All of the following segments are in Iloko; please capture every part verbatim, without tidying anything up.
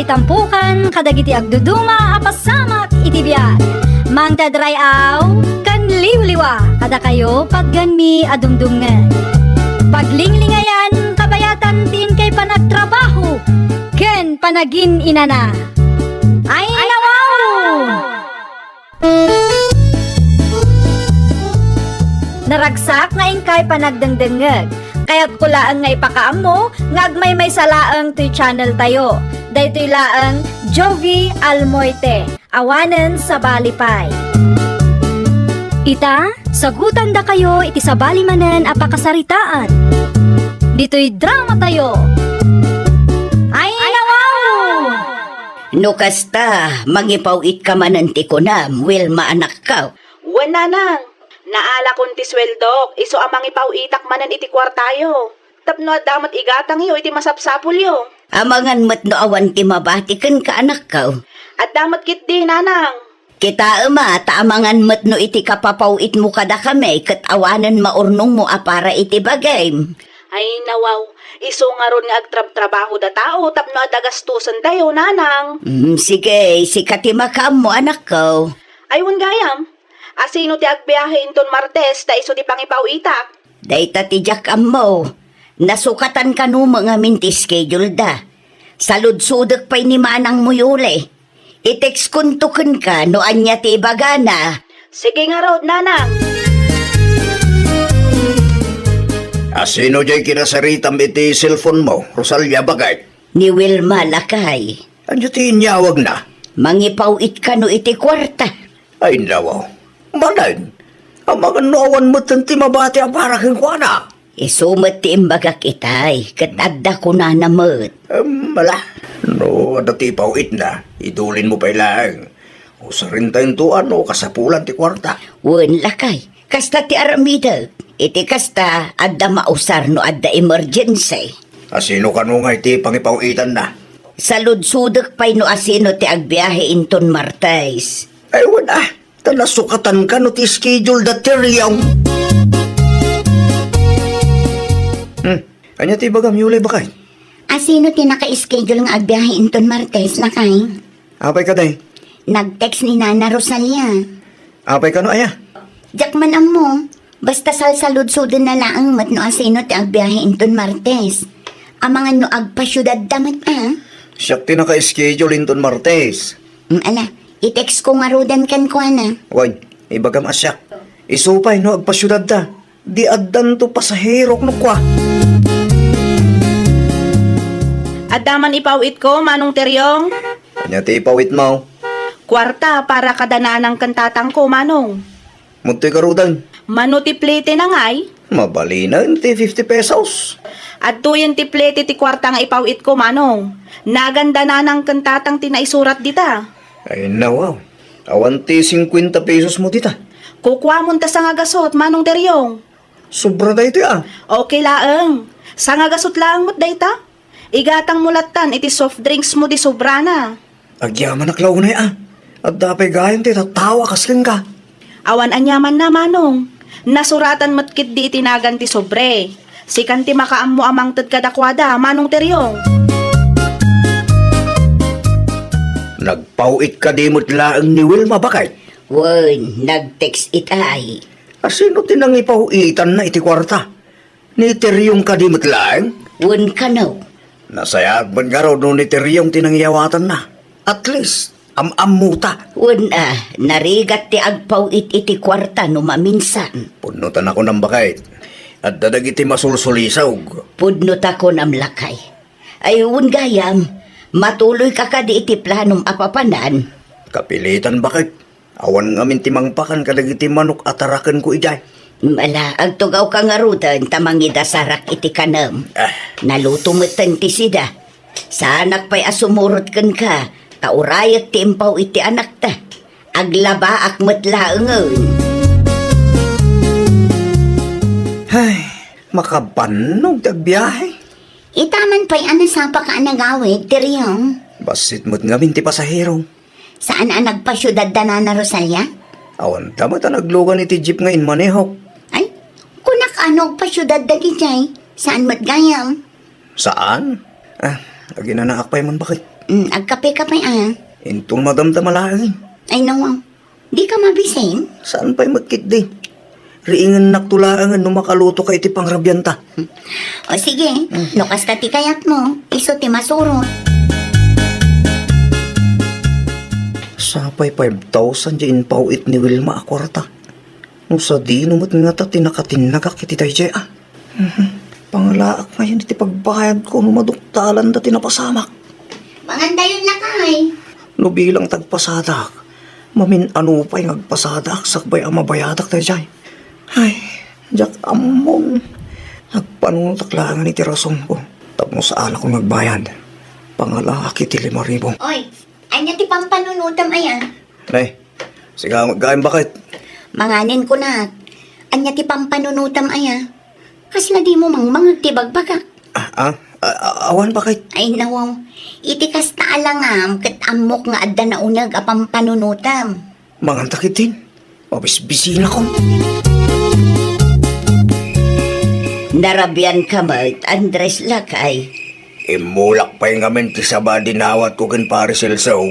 Tampukan kadagiti agduduma a pasamak iti biag. Mangted ray-aw ken liwliwa kadakayo patgenmi a dumdumngeg. Paglinglingayan kabayatan ti inkay panagtrabaho ken panagin-inana. Ay, nawaw! Naragsak nga inkay panagdengdengngeg. Kayatko laeng nga ipakaammo nga agmaymaysa laeng toy channel tayo. Daytoy laeng Jovie Almoite, awanen sabali pay. Ita, sagutandakayo iti sabali manen a pakasaritaan. Ditoy drama tayo. Ay, nawaw! No kasta, mangipaw-itka manen ti kunam, Wilma anakko. Wen, nanang. Naalakon ti sueldok, isu a mangipaw-itak manen iti kuartayo. Tapno adda met igatangyo iti masapsapulyo. Amangan met no awan ti mabati kenka, anakko. Adda met ketdi, nanang. Kitaem a, ta amangan met no iti kapapaw-itmo kadakami ket awanen maurnongmo a para iti bagim. Ay, nawaw. Isu ngarud nga agtrabtrabaho da tao tapno adda gastusen tayo, nanang. Mm, sige, sika ti makaammo, anakko. Ay, wen gayam. Asino ti agbiahe inton Martes ta isu ti pangipaw-itak? Dayta ti diak ammo. Nasukatan kano met ngamin ti schedule da. Saludsodek pay ni Manangmo Yuli. I-textkonto kenka no ania ti ibagana. Sige ngarud, nanang. Asino diay kinasaritam iti cellphone mo, Rosalia, baket? Ni Wilma, lakay. Ania ti inyawagna? Mangipaw-it kano iti kuarta. Ay, nawa. Manen, amangan no awan metten ti mabati a para kenkuana. Isu met ti imbagak itay, ket adda kunana met. Em, ala, no adda ti ipaw-itna, idulinmo pay laeng. Usarentayo no kasapulan ti kuarta. Wen, lakay, kasta ti aramidek. Iti kasta, adda mausar no adda emergency. Asino kano nga iti pangipaw-itanna? Saludsodek pay no asino ti agbiahe inton Martes. Ay, wen, ah, ta nasukatan kano ti schedule da Teriong. Hmm, ania ti ibagam, Yuli, baket? Asino ti naka-schedule nga agbiahe inton Martes, lakay? Apay kadi? Nag-text ni Nana Rosalia. Apay kano aya? Diak man ammo. Basta salsaludsodenna laeng met no asino ti agbiahe inton Martes. Amangan no agpasiudadda met a. Siak ti naka-schedule inton Martes. Mm, ala, i-textko ngaruden kenkuana. Wen, ibagam a siak. Isu pay no agpasiudadda. Di addanto pasahero no kua. Adda man ipaw-itko, Manong Teriong. Ania ti ipaw-itmo? Kuarta para kada nanang ken tatangko, Manong. Madtoy garuden. Mano ti plete na ngay? Mabalinen ti fifty pesos. Adtoyen ti plete ti kuarta nga ipaw-itko, Manong. Nagan da nanang ken tatang ti naisurat dita. Ay, nawa. Awan ti singkuenta pesos mo dita. Kukuamon ta sangagasut, Manong Teriong. Sobra daytoy, ah. Okay laeng. Sangagasut laeng met dayta. Igatangmo lattan iti soft drinks mo di sobrana. Agyamanak la unay, ah. Adda pay gayam ti tattao a kas kenka. Awan aniamanna, Manong. Nasuratan met ketdi iti nagan ti sobre. Sikan ti makaammo a mangted kadakuada, Manong Teriong. Nagpaw-it kadi met laeng ni Wilma, baket? Wen, nag-text itay. Asino ti nangipaw-itanna iti kuarta? Ni Teriong kadi met laeng? Wen kano. Nasayaat met ngarud no ni Teriong ti nangiyawatanna. At least, am-ammota. Wen a, narigat ti agpaw-it iti kuarta no maminsan. Pudno ta nakunam, baket. Adda dagiti masulsulisog. Pudno ta kunam, lakay. Ay, wen gayam, matuloyka kadi iti planom a papanan? Kapilitan, baket. Awan ngamin ti mangpakan kadagiti manok a tarakenko idiay. Ala, agtugawka ngaruden ta mangidasarak iti kanem. Ah. Naluto metten ti sida. Saanak pay a sumurot kenka, ta urayek ti impaw iti anakta. Aglabaak met laengen. Ay, makabannog ti agbiahe. Ita man pay a nasapaka a nagawid, Teriong. Bassit met ngamin ti pasahero. Saan a nagpasiudad da Nana Rosalia? Awan da met a naglugan iti jeep nga inmanehok. Ay, kunak a no agpasiudad dagijay. Saan met gayam? Saan? Ah, aginanaak pay man, baket. Mm, agkape ka pay, ah. Inton madamdama laeng. Ay, nawaw. Di ka mabisin? Saan pay met ketdi? Riingennakto laeng no makaluto ka iti pangrabianta. O sige, no kasta ti kayatmo, isu ti masurot. Sapay five thousand ti impaw-it ni Wilma a kuarta. No sadino met ngata ti nakatinnagak iti daydiay, a. Mhm. Pangalaak ngayen iti pagbayadko no maduktalanda ti napasamak. Mangandayon lakay. No bilang ti agpasadak, mamin-ano pay nga agpasadak sakbay a mabayadak daydiay. Ay, diak ammon. Agpanunotak laengen iti rasonko tapno saanakon nga agbayad. Pangalaak iti lima ribu. Oy, ania ti pampanunotam aya? Nay, sika met gayam, baket. Manganen kunak. Ania ti pampanunotam aya? Kasla dimo mangmangeg ti bagbagak? Ah, ah, ah, ah, awan, baket. Ay, nawaw. Iti kasta a langam, ket ammok nga adda nauneg a pampanunotam. Manganta ketdin. Mabisbisinakon. Narabian ka met, Andres, lakay. Immulak pay ngamin ti saba a dinawatko ken Pare Celso.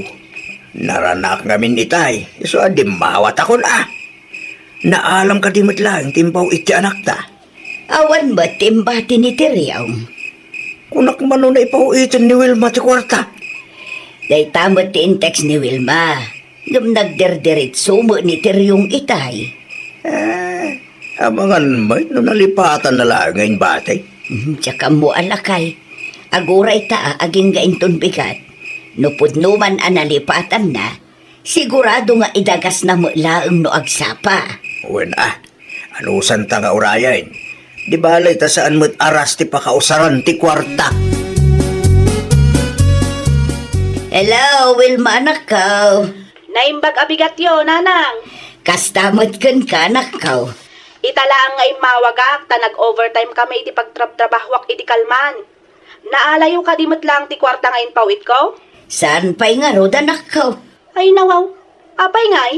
Naranak ngamin itay, isu a dimmawatakon, a. Naalam kadi met laeng ti impaw-it ti anakta? Awan met ti imbati ni Teriong. Kunak man no naipaw-iten ni Wilma ti kuarta. Dayta met ti in-text ni Wilma. Ngem nagderderetso met ni Teriong itay. Eh, amangan met no nalipatanna laeng nga imbati. Hmm, diak ammo a lakay. Aguray ta a agingga inton bigat. No pudno man a nalipatanna, sigurado nga idagasna met laeng no agsapa. Wen a, anusanta nga urayen? Di bale ta saan met aras ti pakausaran ti kuarta. Hello, Wilma, anakko. Naimbag a bigatyo, nanang. Kasta met kenka, anakko. Ita laeng nga immawagak ta nag-overtime kami iti pagtrabtrabahuak idi kalman. Naalayo kadi met laeng ti kuarta nga impaw-itko? Saan pay ngarud, anakko? Ay, nawaw. Apay ngay?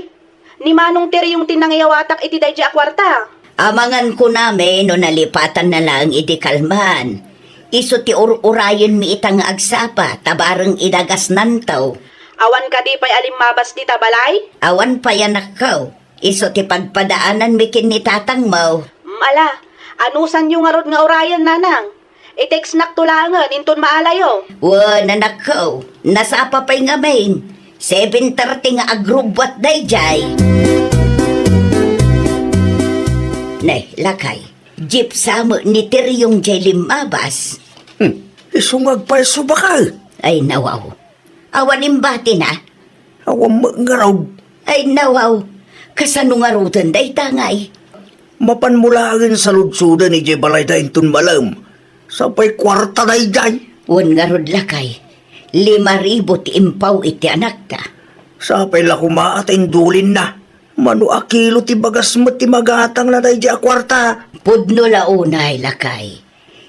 Ni Manong Teriong ti nangiyawatak iti daydiay a kuarta. Amangan kunami no nalipatanna laeng idi kalman. Isu ti ur-urayenmi ita nga agsapa ta bareng idagasnanto. Awan kadi pay a limmabas dita balay? Awan pay, anakko. Isu ti padpadaananmi ken ni tatangmo. Mm, ala, anusanyo ngarud nga urayen, nanang? I-textnakto laengen inton maalayo. Wen, anakko, nasapa pay ngamin. Seven thirty nga agrubbuat daydiay. Ne, lakay, jeep sa met ni Teriong jay limmabas. Hmm, isu nga agpayso baka. Ay, nawaw. Awan imbatina? Awan met ngarud. Ay, nawaw. Kasano ngaruden dayta ngay? Mapanmo laengen saludsoden idiay balayda inton malem. Sapay kuarta daydiay. Wen ngarud, lakay. Lima ribu ti impaw-it ti anakta. Sapay la koma ta indulinna. Mano a kilo ti bagas met ti magatangna daydiay a kuarta. Pudno la unay, lakay.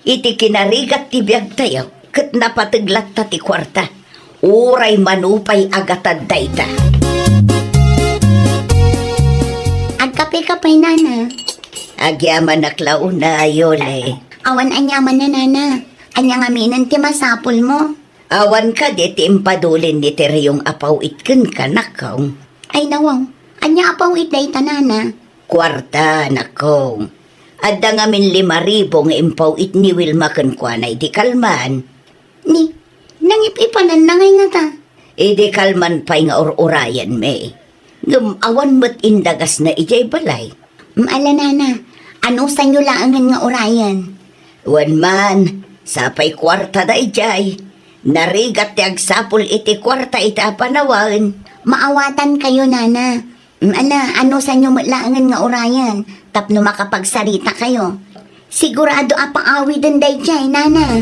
Iti kinarigat ti biagtayo, ket napateg latta ti kuarta. Uray mano pay a gatad dayta. Agkape ka pay, nana. Agyamanak la unay, Yole. Awan aniamanna, nana. Ania ngaminen ti masapulmo? Awan kadi ti impadulin ni Teriong a paw-it kenka, nakkaw? Ay, nawaw. Ania a paw-it dayta, nana? Kuarta, nakkaw. Adda ngamin lima ribu nga impaw-it ni Wilma kenkuana idi kalman. Ni, nangip-ipananna ngay ngata? Idi kalman pay nga ur-urayenmi. Ngem awan met indagasna idiay balay. Mm, ala, nana, anusanyo laengen nga urayen? Wen man, sapay kuarta daydiay. Narigat ti agsapul iti kuarta iti a panawen. Maawatankayo, nana. Mm, ala, anusanyo met laengen nga urayen tapno makapagsaritakayo. Sigurado a paawiden daydiay, nana.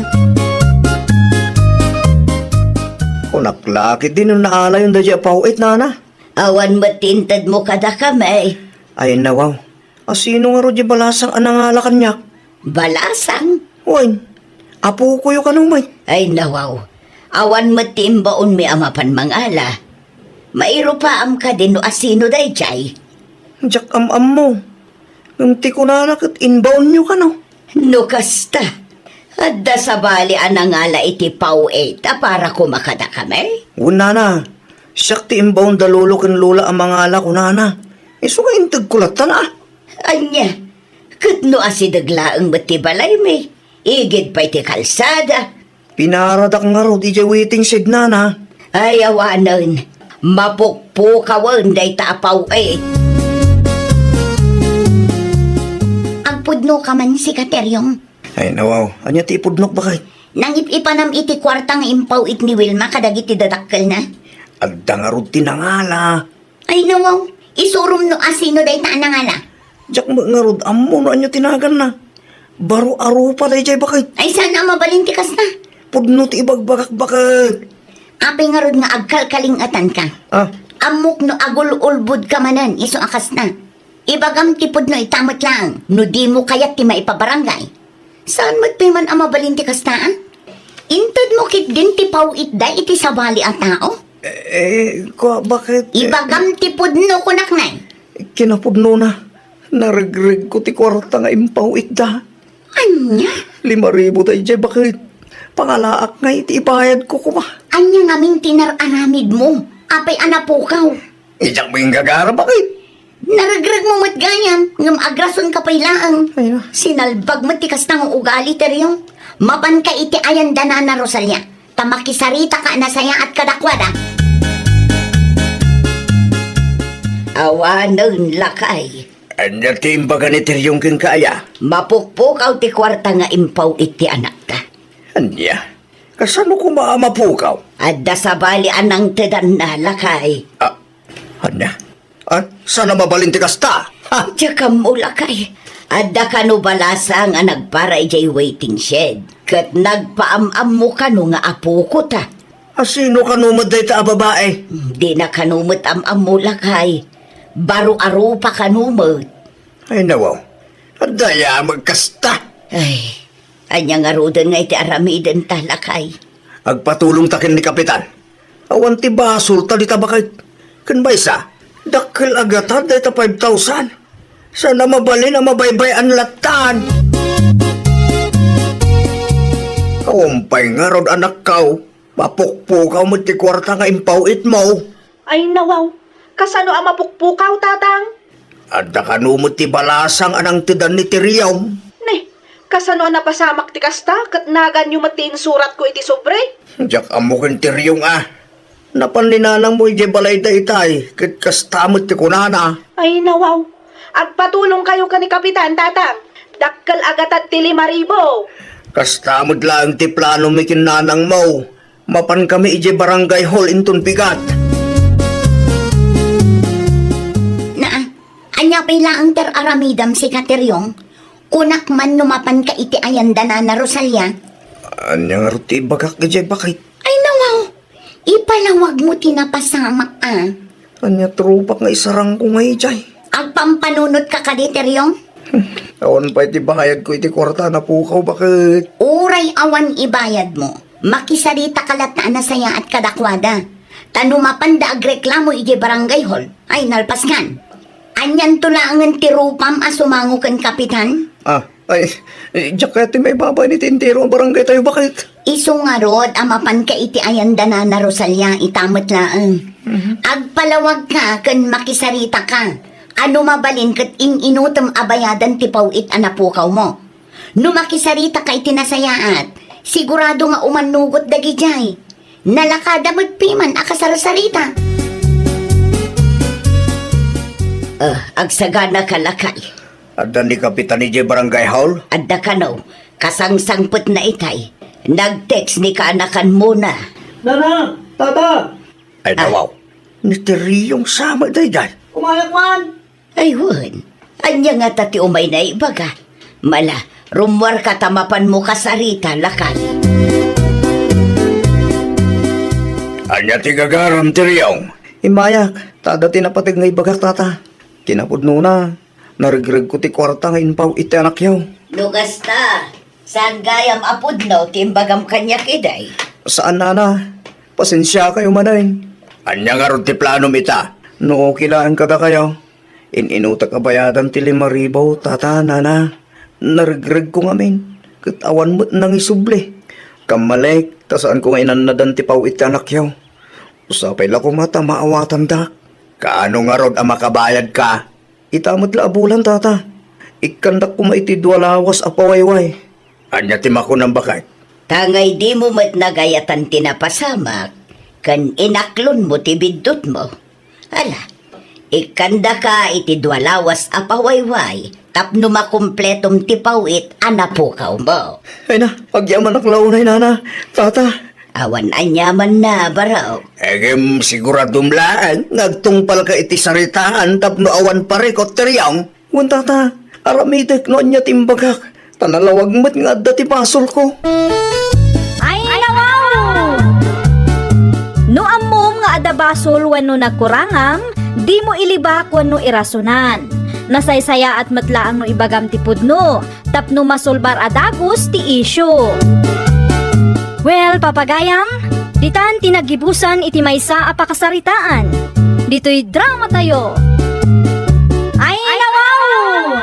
Kunak la ketdi no naalayon daydiay a paw-it, nana. Awan met ti intedmo kadakami. Ay, nawaw. A, sino ngarud ti balasang a nangala kaniak? Balasang? Wen, apokoyo kano met. Ay, nawaw. Awan met ti imbaonmi a mapan mangala. Mairupaam kadi no a sino daydiay? Diak am-ammo. Ngem ti kunana ket imbaonyo kano? No kasta, Adda sabali a nangala iti paw-it a para koma kadakami? Wen, nana, siak ti imbaon da lolo ken lola a mangala, kunana. Isu nga intedko latta, a. Ania? Ket no asideg laeng met ti balaymi, igid pay ti kalsada. Pinaradak ngarud idiay waiting shed, nana. Ay, awanen. Mapukpukawen dayta a paw-it. Agpudno ka man, sika, Teriong. Ay, nawaw. Ania ti ipudnok, baket? Nangip-ipanam iti kuarta nga impaw-it ni Wilma kadagiti dadakkelna. Adda ngarud ti nangala. Ay, nawaw. Isurom no asino dayta a nangala. Diak met ngarud ammo no ania ti naganna. Baro a rupa daydiay, baket. Ay, saan a mabalin ti kasta? Pudno ti ibagbagak, baket. Apay ngarud nga agkalkaling-atanka? Ah. Ammok no agul-ulbodka manen isu a kasta. Ibagam ti pudno ita met laeng no dimo kayat ti maipabarangay. Saan met pay man a mabalin ti kasta, a? Intedmo ketdin ti paw-itda iti sabali a tao? Eh, eh, kua, baket, eh, ibagam ti pudno, kunak, nay. Kinapudnona, naregregko ti kuarta nga impaw-itda. Ania? Lima ribu daydiay, baket. Pangalaak nga iti ibayadko koma. Ania ngamin ti nar-aramidmo? Apay a napukaw? Diak met gagara, baket. Naregregmo met gayam, ngem agrasonka pay laeng. Ay, na. Sinalbag met ti kasta nga ugali, Teriong. Mapanka iti ayan da Nana Rosalia, ta makisaritaka a nasayaat kadakuada. Awanen, lakay. Ania ti imbaga ni Teriong kenka, aya? Mapukpukaw ti kuarta nga impaw-it ti anakta. Ania? Kasano koma a mapukaw? Adda sabali a nangtedanna, lakay. Ah, ania? Ah, saan a mabalin ti kasta? Ha? Diak ammo, lakay. Adda kano balasang a nagpara idiay waiting shed. Ket nagpaam-ammo kano nga apoko ta. Asino kano met dayta a babae? Dina kano met am-ammo, lakay. Baro a rupa kano met. Ay, nawaw. Adda aya met kasta. Ay, ania ngaruden nga iti aramidenta, lakay? Agpatulongta ken ni Kapitan. Awan ti basolta dita, baket. Ken maysa, dakkel a gatad dayta five thousand. Saan a mabalin a mabaybay-an lattan. Awan pay ngarud, anakko. Mapukpukaw met ti kuarta nga impaw-itmo. Ay, nawaw. Kasano a mapukpukaw, Tatang? Adda kano met ti balasang a nangtedan ni Teriong. Ne, kasano a napasamak ti kasta ket naganyo met ti insuratko iti sobre? Diak ammo ken Teriong a. Napan ni nanangmo idiay balay daytay, ket kasta met ti kunana. Ay, nawaw. Agpatulongkayo ken ni Kapitan, Tatang. Dakkel a gatad ti lima ribu. Kasta met laeng ti planomi ken nanangmo. Mapankami idiay barangay hall inton bigat. Naa, ania pay laeng ti ar-aramidam, sika Teriong? Kunak man no mapanka iti ayan da Nana Rosalia. Ania ngarud ti ibagak idiay, baket? Ay, nawaw. Ipalawagmo ti napasamak a. Ania ti rupak nga isarangko nga idiay? Agpampanunotka kadi, Teriong? Awan pay ti bayadko iti kuarta a napukaw, baket. Uray awan ibayadmo, makisaritaka latta a nasayaat kadakuada. Ta no mapanda agreklamo idiay barangay hall, ay nalpaskan. Anianto laengen ti rupam a sumango ken Kapitan? Ah, ay, eh, diak kayat ti maibabain iti entero a barangaytayo, baket. Isu ngarud a mapanka iti ayan da Nana Rosalia ita met laeng. Mhm. Agpalawagka ken makisaritaka. A no mabalin ket in-inutem a bayadan ti paw-it a napukawmo. No makisaritaka iti nasayaat, sigurado nga umannugot dagidiay. Nalakada met piman a kasarsarita. Ah, agsagana ka, lakay. Adda ni Kapitan idiay barangay hall? Adda kano, kasangsangpetna itay. Nag-text ni kaanakan Mona. Nana, Tata! Ay, ah, nawaw. Ni Teriong sa met daydiay. Umayak man! Ay, wen. Ania ngata ti umayna ibaga? Mala, rummuarka ta mapanmo kasarita, lakay. Ania ti gagaram, Teriong? Immayak, ta adda ti napateg nga ibagak, Tata. Kinapudnona, naregregko ti kuarta nga impaw iti anakyo. No kasta, saan gayam a pudno ti imbagam kaniak idiay? Saan, Nana. Pasensiakayo manen. Ania ngarud ti planom ita? No okay laeng kadakayo, in-inutek a bayadan ti lima ribu, Tata, Nana. Naregregko ngamin. ket awan met nangisubli. Kammalik, ta saanko nga inannadan ti paw-it ti anakyo. Usa pay la koma ta maawatandak. Kaano ngarud a makabayadka? Ita met la a bulan, tata. Ikkandak koma iti dua lawas a pawayway. Ania ti makunam, baket? Ta nga idi mo met nagayatan ti napasamak, ken inaklonmo ti biddutmo. Ala, ikkandaka iti dua lawas a pawayway tapno makumpletom ti paw-it a napukawmo. Ay na, agyamanak la unay, nana, tata. Awan aniamanna, barok. Ngem siguradom laeng nga agtungpalka iti saritaan tapno awan parikut ti riyong. Wen, tata, aramidek no ania ti imbagak, ta nalawag met nga adda ti basolko. Ay, nawaw! No ammom nga adda basol wenno nagkurangam, dimo ilibak wenno irasonan. Nasaysayaat met laeng no ibagam ti pudno, tapno masulbar a dagus ti isyu. Well, papagayam, ditan ti naggibusan iti maysa a pakasaritaan. Ditoy dramatayo. Ay, nawaw!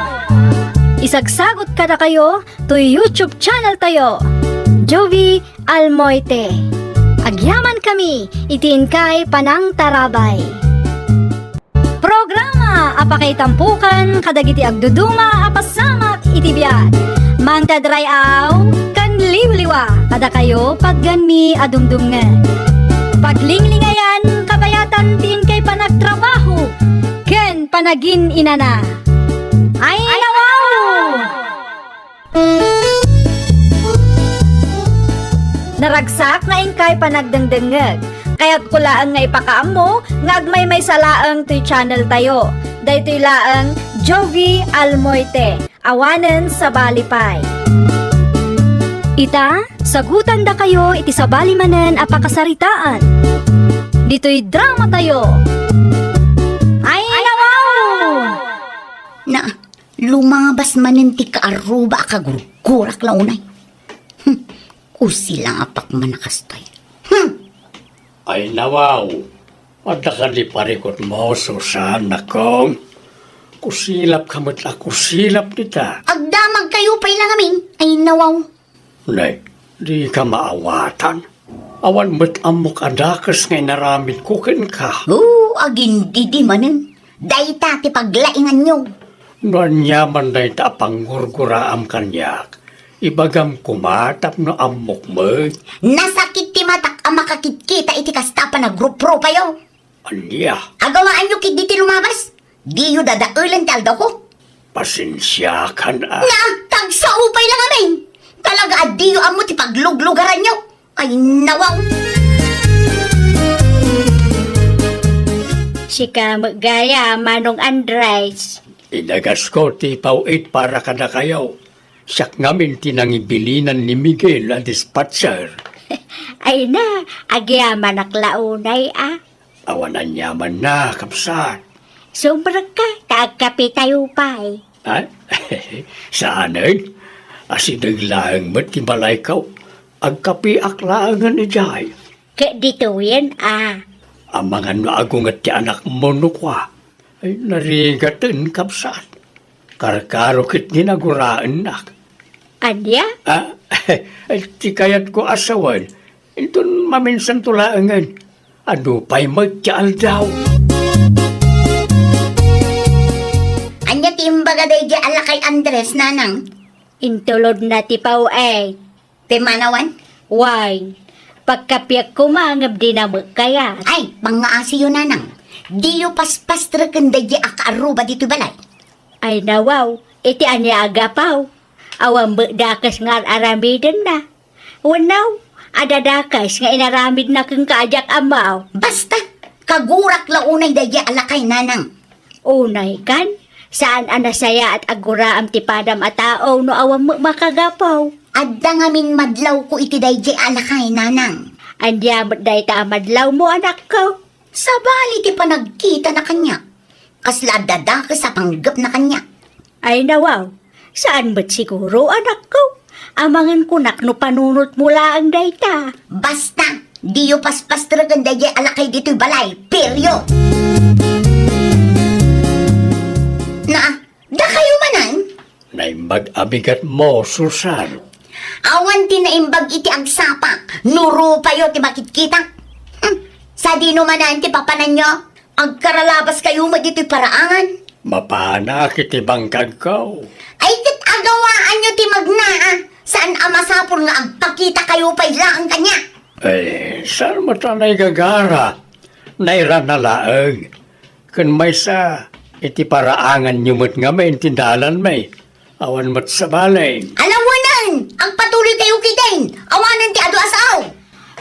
Isagsagot kadakayo toy YouTube channel tayo, Jovi Almoite. Agyaman kami iti inkay panangtarabay. Programa a pakaitampokan kadagiti agduduma a pasamak iti biag. Mangted ray-aw ken liwliwa kadakayo pagganmi a dumdumngeg. Paglinglingayan kabayatan ti inkay panagtrabaho ken panagin-inana. Ay, nawaw! Naragsak nga inkay panagdengdengngeg. Kayatko laeng nga ipakaammo nga agmaymaysa laeng toy channel tayo. Daytoy laeng Jovi Almoite, awanen sabali pay. Ita, sagutandakayo iti sabali manen a pakasaritaan. Ditoy dramatayo. Ay, nawaw! Na, Lumabas manen ti kaarruba a kagurgurak la unay. Hmm, kusilapak man a kastoy. Hmm! Ay, nawaw. Adda kadi parikutmo, Susan, nakong? Kusilapka met a kusilap dita. Agdamagkayo pay la ngamin. Ay, nawaw. Nay, dika maawatan. Awan met ammok a dakes nga inaramidko kenka. O, agindidi manen. Dayta ti paglainganyo. No aniaman dayta a panggurguraam kaniak, ibagam koma tapno ammok met. Nasakit ti matak a makakitkita iti kasta a panagruprupayo. Ania? Agawaanyo ketdi ti lumabas. Diyo dadaelen ti aldawko. Pasensiakan a. Nga, tagsao pay la ngamin. Talaga a diyo ammo ti pagluglugaranyo. Ay, nawaw. Sika met gayam, Manong Andres. Inagasko ti paw-it para kadakayo. Siak ngamin ti nangibilinan ni Miguel a dispatcher. Ay na, agyamanak la unay a. Awan aniamanna, kabsat. Sumrekka, ta agkapitayo pay. Ha? Saanen? Asideg laeng met ti balayko. Agkapiak laengen idiay. Ket ditoyen a. Amangan no agunget ti anakmo no kua. Ay, narigaten, kabsat. Karkaro ketdi naguraennak. Ania? Ah, ay, ti kayatko a sawen, inton maminsanto laengen, adu pay met ti aldaw. Ania ti imbaga daydiay a lakay Andres, nanang? Intulodna ti paw-it. Ti manawan? Wen, pagkapiak koma ngem dina met kayat. Ay, pangngaasiyo, nanang. Diyo paspastreken daydiay a kaarruba ditoy balay. Ay, nawaw, iti ania a gapu? Awan met dakes nga ar-aramidenna. Wenno, adda dakes nga inaramidna kenka a diak ammo. Basta, kagurak la unay daydiay a lakay, nanang. Unay kan, saan a nasayaat a guraam ti padam a tao no awan met makagapu. Adda ngamin madlawko iti daydiay a lakay, nanang. Ania met dayta a madlawmo, anakko? Sabali ti panagkitana kaniak. Kasla adda dakes a panggepna kaniak. Ay, nawaw, saan met siguro, anakko. Amangan kunak no panunotmo laeng dayta. Basta, diyo paspastreken daydiay a lakay ditoy balay. Period. Na, dakayo manen? Naimbag a bigatmo, Susan. Awan ti naimbag iti agsapak, no rupayo ti makitkitak. Hmm, sadino manen ti papananyo? Agkaralabas kayo met ditoy paraangan. Mapanak iti bangkagko. Ay, ket agawaanyo ti magna, a. Saan a masapul nga agpakita kayo pay laeng kaniak? Eh, saan met a naigagara? Nairana laeng. Ken maysa, iti paraanganyo met ngamin ti dalanmi. Awan met sabali. Alawanen! Agpatuloy kayo ketdin! Awanen ti adu a sao!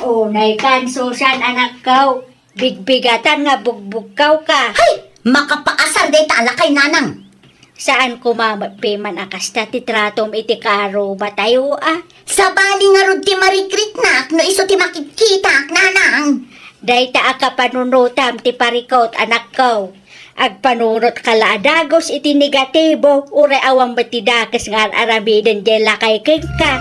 Unay kan, Susan, anakko. Bigbigatan nga bugbugkaw ka. Hay! Makapaasar dayta a lakay, nanang. Saan koma met piman a kasta ti tratom iti kaarrubatayo, a? Sabali ngarud ti marikriknak no isu ti makitkitak, nanang. Dayta a kapanunotam ti parikut, anakko. Agpanunot ka la a dagus iti negatibo, uray awan met ti dakes nga ar-aramiden diay lakay kenka.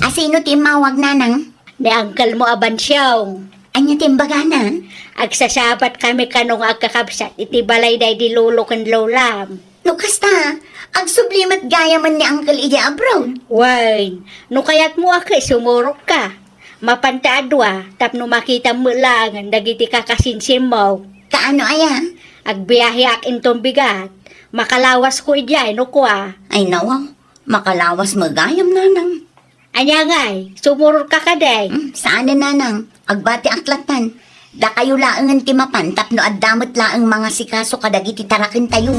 Asino ti immawag, nanang? Ni uncle mo a Bansiong. Ania ti imbagana? Agsasabat kami kano nga agkakabsat iti balay daydi lolo ken lolam. No kasta, agsubli met gayamen ni uncle idiay abroad. Wen, no kayatmo a ket sumurok ka. Mapanta a dua, tapno makitam met laengen dagiti kakasinsinmo. Kaano aya? Agbiaheak inton bigat. Makalawasko idiay no kua. Ay nawaw, makalawas met gayam, nanang. Ania ngay, sumuror ka kadi? Hmm, saanen, nanang. Agbatiak lattan. Dakayo laengen ti mapan tapno adda met laeng mangasikaso kadagiti tarakentayo.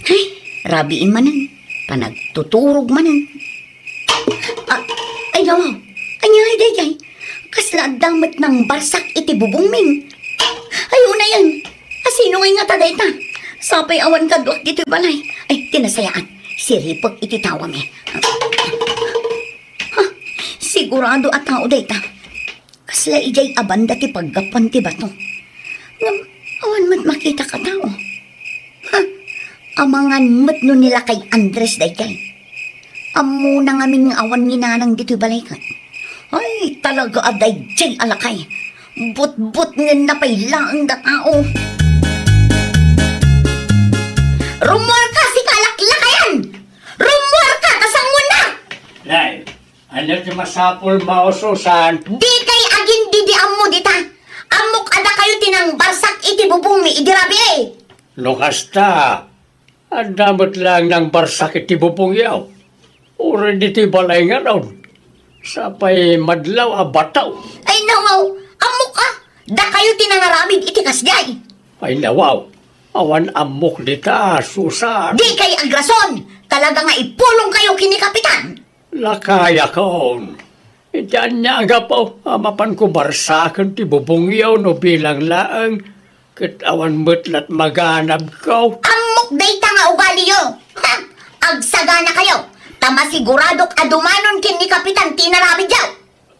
Hay, rabii manen. Panagtuturog manen. Ah, ay, nawaw. Ania ngay daydiay? Kasla adda met nangbarsak iti bubongmi. Ay, unayen. Asino ngay ngata dayta? Sapay awan kaduak ditoy balay. Ay, ti nasayaat. Siripek iti tawami. Ha? Sigurado a tao dayta. Kasla idiay a banda ti paggapuan ti bato. Ngem awan met makitak a tao. Ha? Amangan met no ni lakay Andres daydiay. Ammona ngamin nga awan ni nanang ditoy balay ket. Ay, talaga a daydiay a lakay. Butbutngenna pay laeng da tao. Rummuarka, sika a laklakayan! Rummuarka, ta sangoennak! Nay, ania ti masapulmo, Susan? Dikay agindidiammo dita. Ammok a dakayo ti nangbarsak iti bubongmi idi rabii. No kasta, adda met laeng nangbarsak iti bubongyo. Uray ditoy balay ngarud, sapay madlaw a bato. Ay, nawaw, ammok a, dakayo ti nangaramid iti kasdiay. Ay, nawaw, awan ammok dita, Susan. Dikay agrason, talaga nga ipulongkayo ken ni Kapitan. Lakayakon, iti ania a gapu a mapanko barsaken ti bubongyo no bilang laeng ket awan met lat maganabko? Ammok dayta nga ugaliyo. Ha? Agsaganakayo, ta masiguradok a dumanon ken ni Kapitan ti inaramidyo.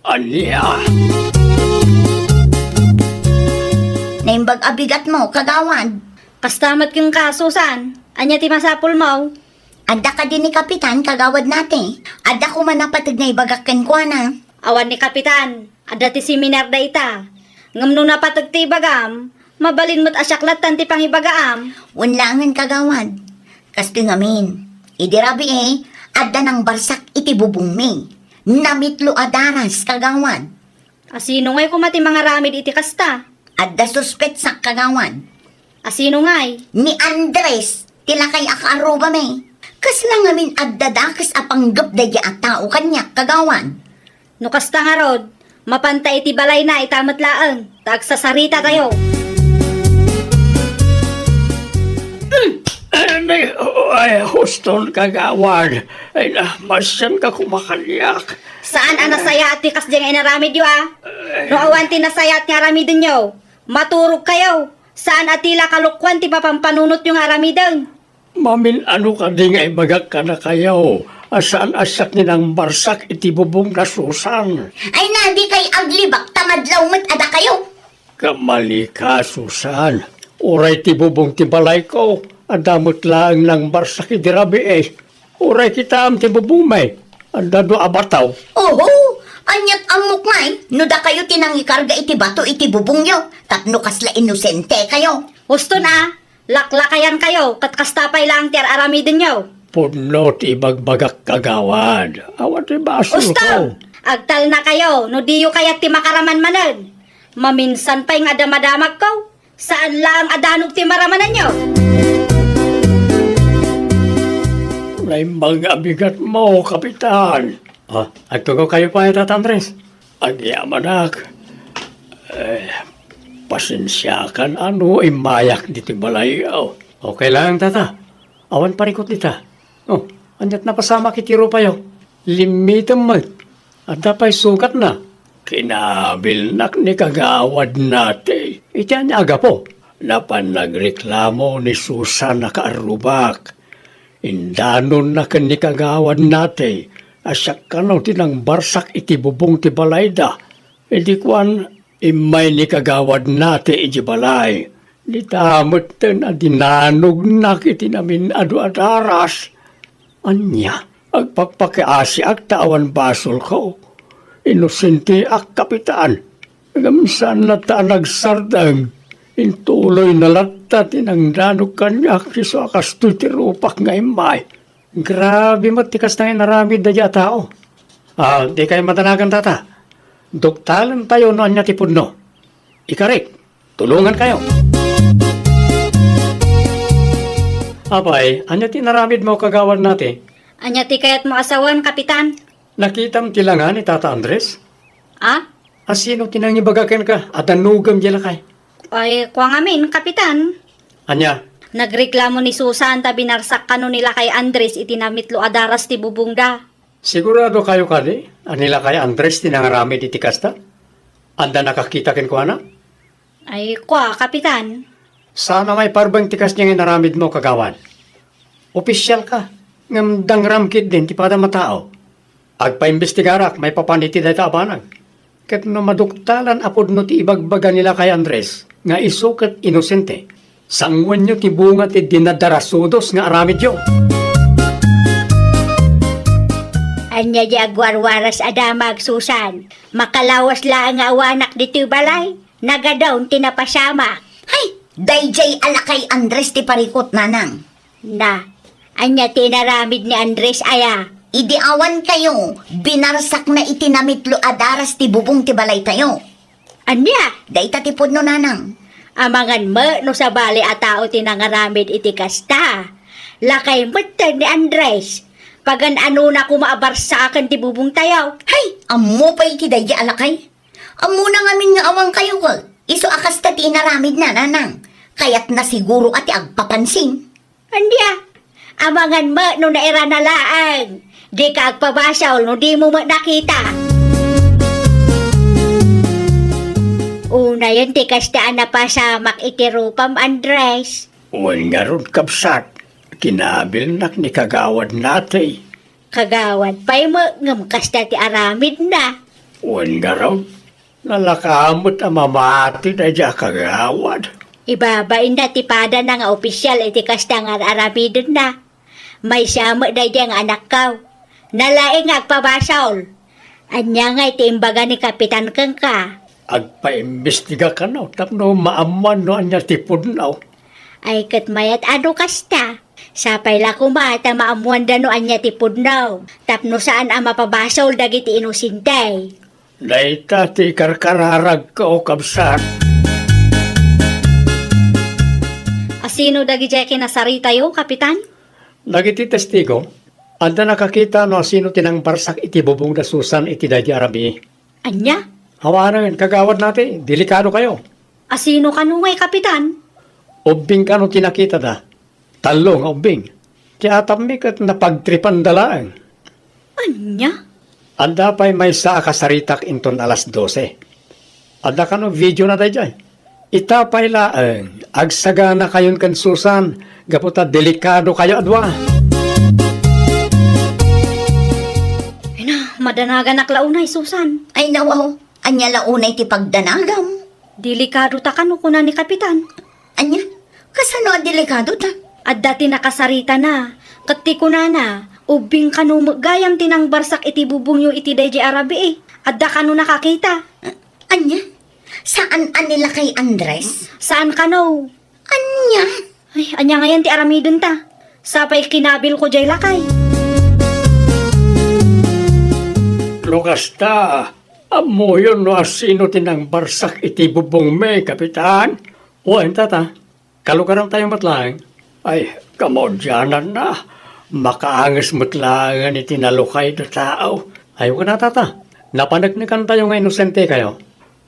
Ania? Naimbag a bigatmo, kagawad. Kasta met kenka, Susan. Ania ti masapulmo? Adda kadi ni Kapitan, kagawad nate? Adda koma napateg nga ibagak kenkuana. Awan ni Kapitan, adda ti seminar dayta. Ngem no napateg ti ibagam, mabalin met a siak lattan ti pangibagaam. Wen laengen, kagawad. Kastoy ngamin, idi rabii, adda nangbarsak iti bubongmi. Namitlo a daras, kagawad. Asino ngay koma ti mangaramid iti kasta? Adda suspetsak, kagawad. Asino ngay? Ni Andres, ti lakay a kaarrubami. Kasla ngamin adda dakes a panggep daydi a tao kaniak, kagawad. No kasta ngarud, mapanta iti balayna ita met laeng, ta agsasaritatayo. Ay, ay, huston, kagawad. Ay, na, masianka koma kaniak. Saan a nasayaat ti kasdi nga inaramidyo, a? No awan ti nasayaat nga aramidenyo, maturogkayo. Saan a ti la kalokuan ti mapampanunotyo nga aramiden. Mamin-ano kadi nga ibagak kadakayo a saan a siak ni nangbarsak iti bubong na Susan? Ay na, dikay aglibak ta madlaw met a dakayo. Kamalika, Susan. Uray ti bubong ti balayko, adda met laeng nangbarsak idi rabii. Uray kitaem ti bubongmi, adda dua a bato. Oho, aniat ammok ngay no dakayo ti nangikarga iti bato iti bubongyo, tapno kasla inosentekayo. Huston a, Laklakayankayo, ket kasta pay laeng ti ar-aramidenyo. Pudno ti ibagbagak, kagawad. Awan ti basolko. Ustom! Agtalnakayo, no diyo kayat ti makaraman manen. Maminsan pay nga damadamagko, saan laeng a danog ti maramananyo. Naimbag a bigat mo, Kapitan. Ah, agtugaw kayo pay, Tata Andres. Agyamanak. Eh, pasensiakan a no immayak ditoy balay. Oh. Okay lang, Tata. Awan parikut dita. Oh, aniat napasamak iti rupayo? Limmitem met. Adda pay sugatna. Kinabilnak ni Kagawad Nate. Iti ania a gapu? Napan nagreklamo ni Susan a kaarrubak. Indanonna ken ni Kagawad Nate a siak kano ti nangbarsak iti bubong ti balayda. Idi kuan, immay ni Kagawad Nate iti balay. Dita metten a dinanognak iti namin-adu a daras. Ania? Agpakpakiasiak ta awan basolko. Inosenteak, Kapitan. Ngem saan latta a nagsardeng. Intuloyna latta ti nangdanog kaniak isu a kastoy ti rupak nga immay. Grabe met ti kasta nga inaramid daydi a tao. Ah, dikay madanagan, Tata. Duktalentayo no ania ti pudno. Ikarik, tulongankayo. Apay, ania ti inaramidmo, Kagawad Nate? Ania ti kayatmo a sawen, Kapitan? Nakitam ti langa ni Tata Andres? Ah? Asino ti nangibaga kenka a danogem diay lakay? Ay, kua ngamin, Kapitan. Ania? Nagreklamo ni Susan ta binarsak kano ni Lakay Andres iti namitlo a daras ti bubongda. Sigurado kayo kadi a ni Lakay Andres ti nangaramid iti kasta? Adda nakakita kenkuana? Ay, kua, Kapitan. Saan a maiparbeng ti kasdiay nga inaramidmo, Kagawad. Opisialka, ngem dangram ketdin ti padam a tao. Agpaimbestigarak maipapan iti dayta a banag. Ket no maduktalan a pudno ti ibagbaga ni Lakay Andres nga isu ket inosente, sanguenyo ti bunga ti dinadarasudos nga aramidyo. Ania di aguarwaras a damag, Susan? Makalawas laeng nga awanak ditoy balay. Nagadun ti napasamak. Hay, daydiay a Lakay Andres ti parikut, nanang. Na, ania ti inaramid ni Andres aya? Idi awan kayo, binarsakna iti namitlo a daras ti bubong ti balaytayo. Ania? Dayta ti pudno, nanang. Amangan met no sabali a tao ti nangaramid iti kasta. Lakay metten ni Andres. Pagan-anona koma a barsaken ti bubongtayo. Hay, ammo pay iti daydiay a lakay. Ammona ngamin nga awan kayo, ket isu a kasta ti inaramidna, nanang. Kayatna siguro a ti agpapansin. Ania? Amangan met no nairana laeng. Dika agpabasol no dimo met nakita. Unayen ti kasta a napasamak iti rupam, Andres. Wen ngarud, kabsat, kinabilnak ni Kagawad Nate. Kagawad pay met ngem kasta ti aramidna. Wen ngarud, nalaka met a mamati daydiay a kagawad. Ibabainna ti padana nga opisial iti kasta nga ar-aramidenna. Maysa met daydiay nga anakkaw. Nalaing nga agpabasol. Ania ngay ti imbaga ni Kapitan kenka? Agpaimbestiga kano tapno maammuan no ania ti pudno. Ay, ket mayat a no kasta. Sapay la koma ta maammuanda no ania ti pudno, tapno saan a mapabasol dagiti inosente. Dayta ti karkararagko, kabsat. Asino dagidiay kinasaritayo, Kapitan? Dagiti testigo, adda nakakita no asino ti nangbarsak iti bubong da Susan iti daydi a rabii. Ania? Awanen, Kagawad Nate, delikado kayo. Asino kano ngay, Kapitan? Ubbing kano ti nakitada. Tallo nga ubbing. Ti atapmi ket napagtripanda laeng. Ania? Adda pay maysa a kasaritak inton alas dose. Adda kano video na daydiay. Ita pay laeng, agsaganakayon ken Susan, gapu ta delikado kayo a dua. Ay na, madanaganak la unay, Susan. Ay, nawaw. Ania la unay ti pagdanagam? Delikado ta kano, kuna ni Kapitan. Ania? Kasano a delikado ta? Adda ti nakasaritana, ket ti kunana, ubbing kano met gayam ti nangbarsak iti bubongyo iti daydi a rabii. Adda kano nakakita. Ania? Saan a ni Lakay Andres? Saan kano? Ania? Ay, ania ngayen ti aramidenta? Sapay kinabilko jay lakay. No kasta, ammoyon no asino ti nangbarsak iti bubongmi, Kapitan? Wen, tata. Kalugarantayo met laeng. Ay, kamaudiananna. Makaanges met laengen iti nalukayda tao. Ay, wen a, tata. Napaneknekantayo nga inosentekayo.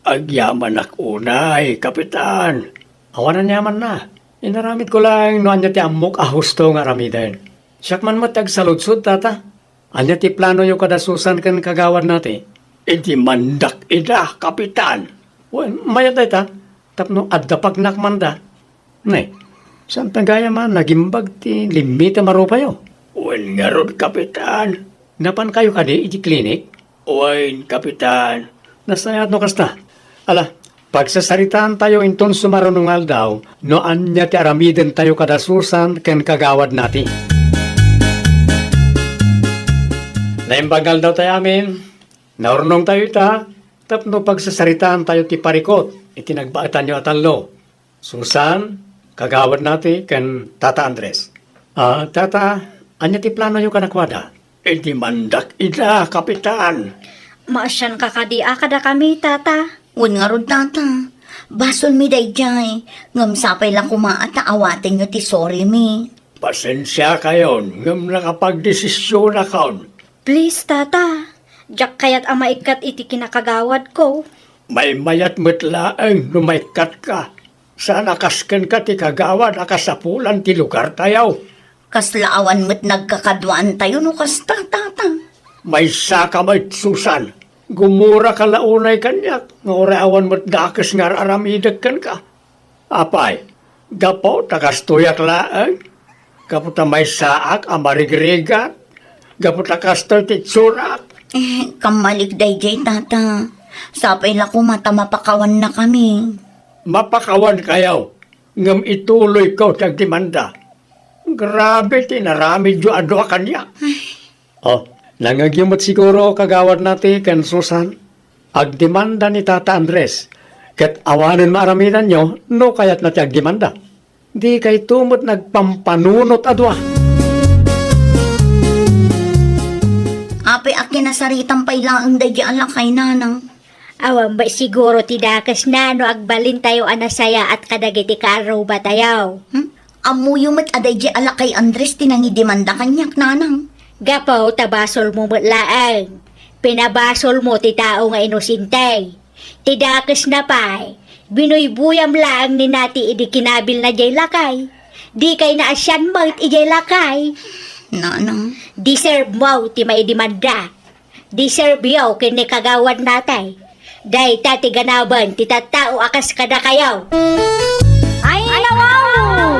Agyamanak unay, Kapitan. Awan aniamanna. Inaramidko laeng no ania ti ammok a husto nga aramiden. Siak man met ti agsaludsod, tata. Ania ti planoyo kada Susan ken kagawadna ti? Idimandak ida, Kapitan. Wen, mayat dayta, tapno adda pagnakananda. Ne, saan ta gayam a nagimbag ti limmitem a rupayo? Wen ngarud, Kapitan. Napankayo kadi iti klinik? Wen, Kapitan. Nasayaat no kasta. Ala, pagsasaritaantayo inton sumaruno nga aldaw no ania ti aramidentayo kada Susan ken kagawadna ti. Naimbag nga aldawtayo amin. Naurnongtayo ita tapno pagsasaritaantayo ti parikut iti nagbaetanyo a tallo. Susan, kagawadna ti ken Tata Andres. Ah, Tata, ania ti planoyo kadakuada? Idimandak ida, Kapitan. Maasianka kadi a kadakami, Tata? Wen ngarud, Tata. Basolmi daydiay, ngem sapay la koma a ta awatenyo ti sorrymi. Pasensiakayon, ngem nakapagdesisionakon. Please, Tata. Diak kayat a maikkat iti kinakagawadko. Maymayat met laeng no maikkatka. Saan a kas kenka ti kagawad a kasapulan ti lugartayo. Kasla awan met nagkakaduaantayo no kasta, Tata. Maysaka met, Susan. Gumuraka la unay kaniak nga uray awan met dakes nga ar-aramidek kenka. Apay, gapu ta kastoyak laeng? Gapu ta maysaak a marigrigat? Gapu ta kastoy ti itsurak? Eh, kammalik daydiay, Tata. Sapay la koma ta mapakawannakami. Mapakawankayo, ngem ituloyko ti agdemanda. Grabe ti inaramidyo a dua kaniak. Oh, nangngegyo met siguro, kagawadna ti ken Susan. Agdemanda ni Tata Andres, ket awanen maaramidanyo no kayatna ti agdemanda. Dikayto met nagpampanunot a dua. Apay a kinasaritam pay laeng daydi a lakay, Nanang? Awan met siguro ti dakesna no agbalintayo a nasayaat kadagiti kaarrubatayo. Hmm? Ammoyo met a daydi a lakay Andres ti nangidemanda kaniak, Nanang. Gapu ta basolmo met laeng. Pinabasolmo ti tao nga inosente. Ti dakesna pay, binuybuyam laeng ni Nati idi kinabilna diay lakay. Dikay naasian met idiay lakay. Nanang. Deserve mo ti maidemanda. Deserve yo ken ni Kagawad Natay. Dayta ti ganaben ti tattao a kas kadakayo. Ay, nawaw!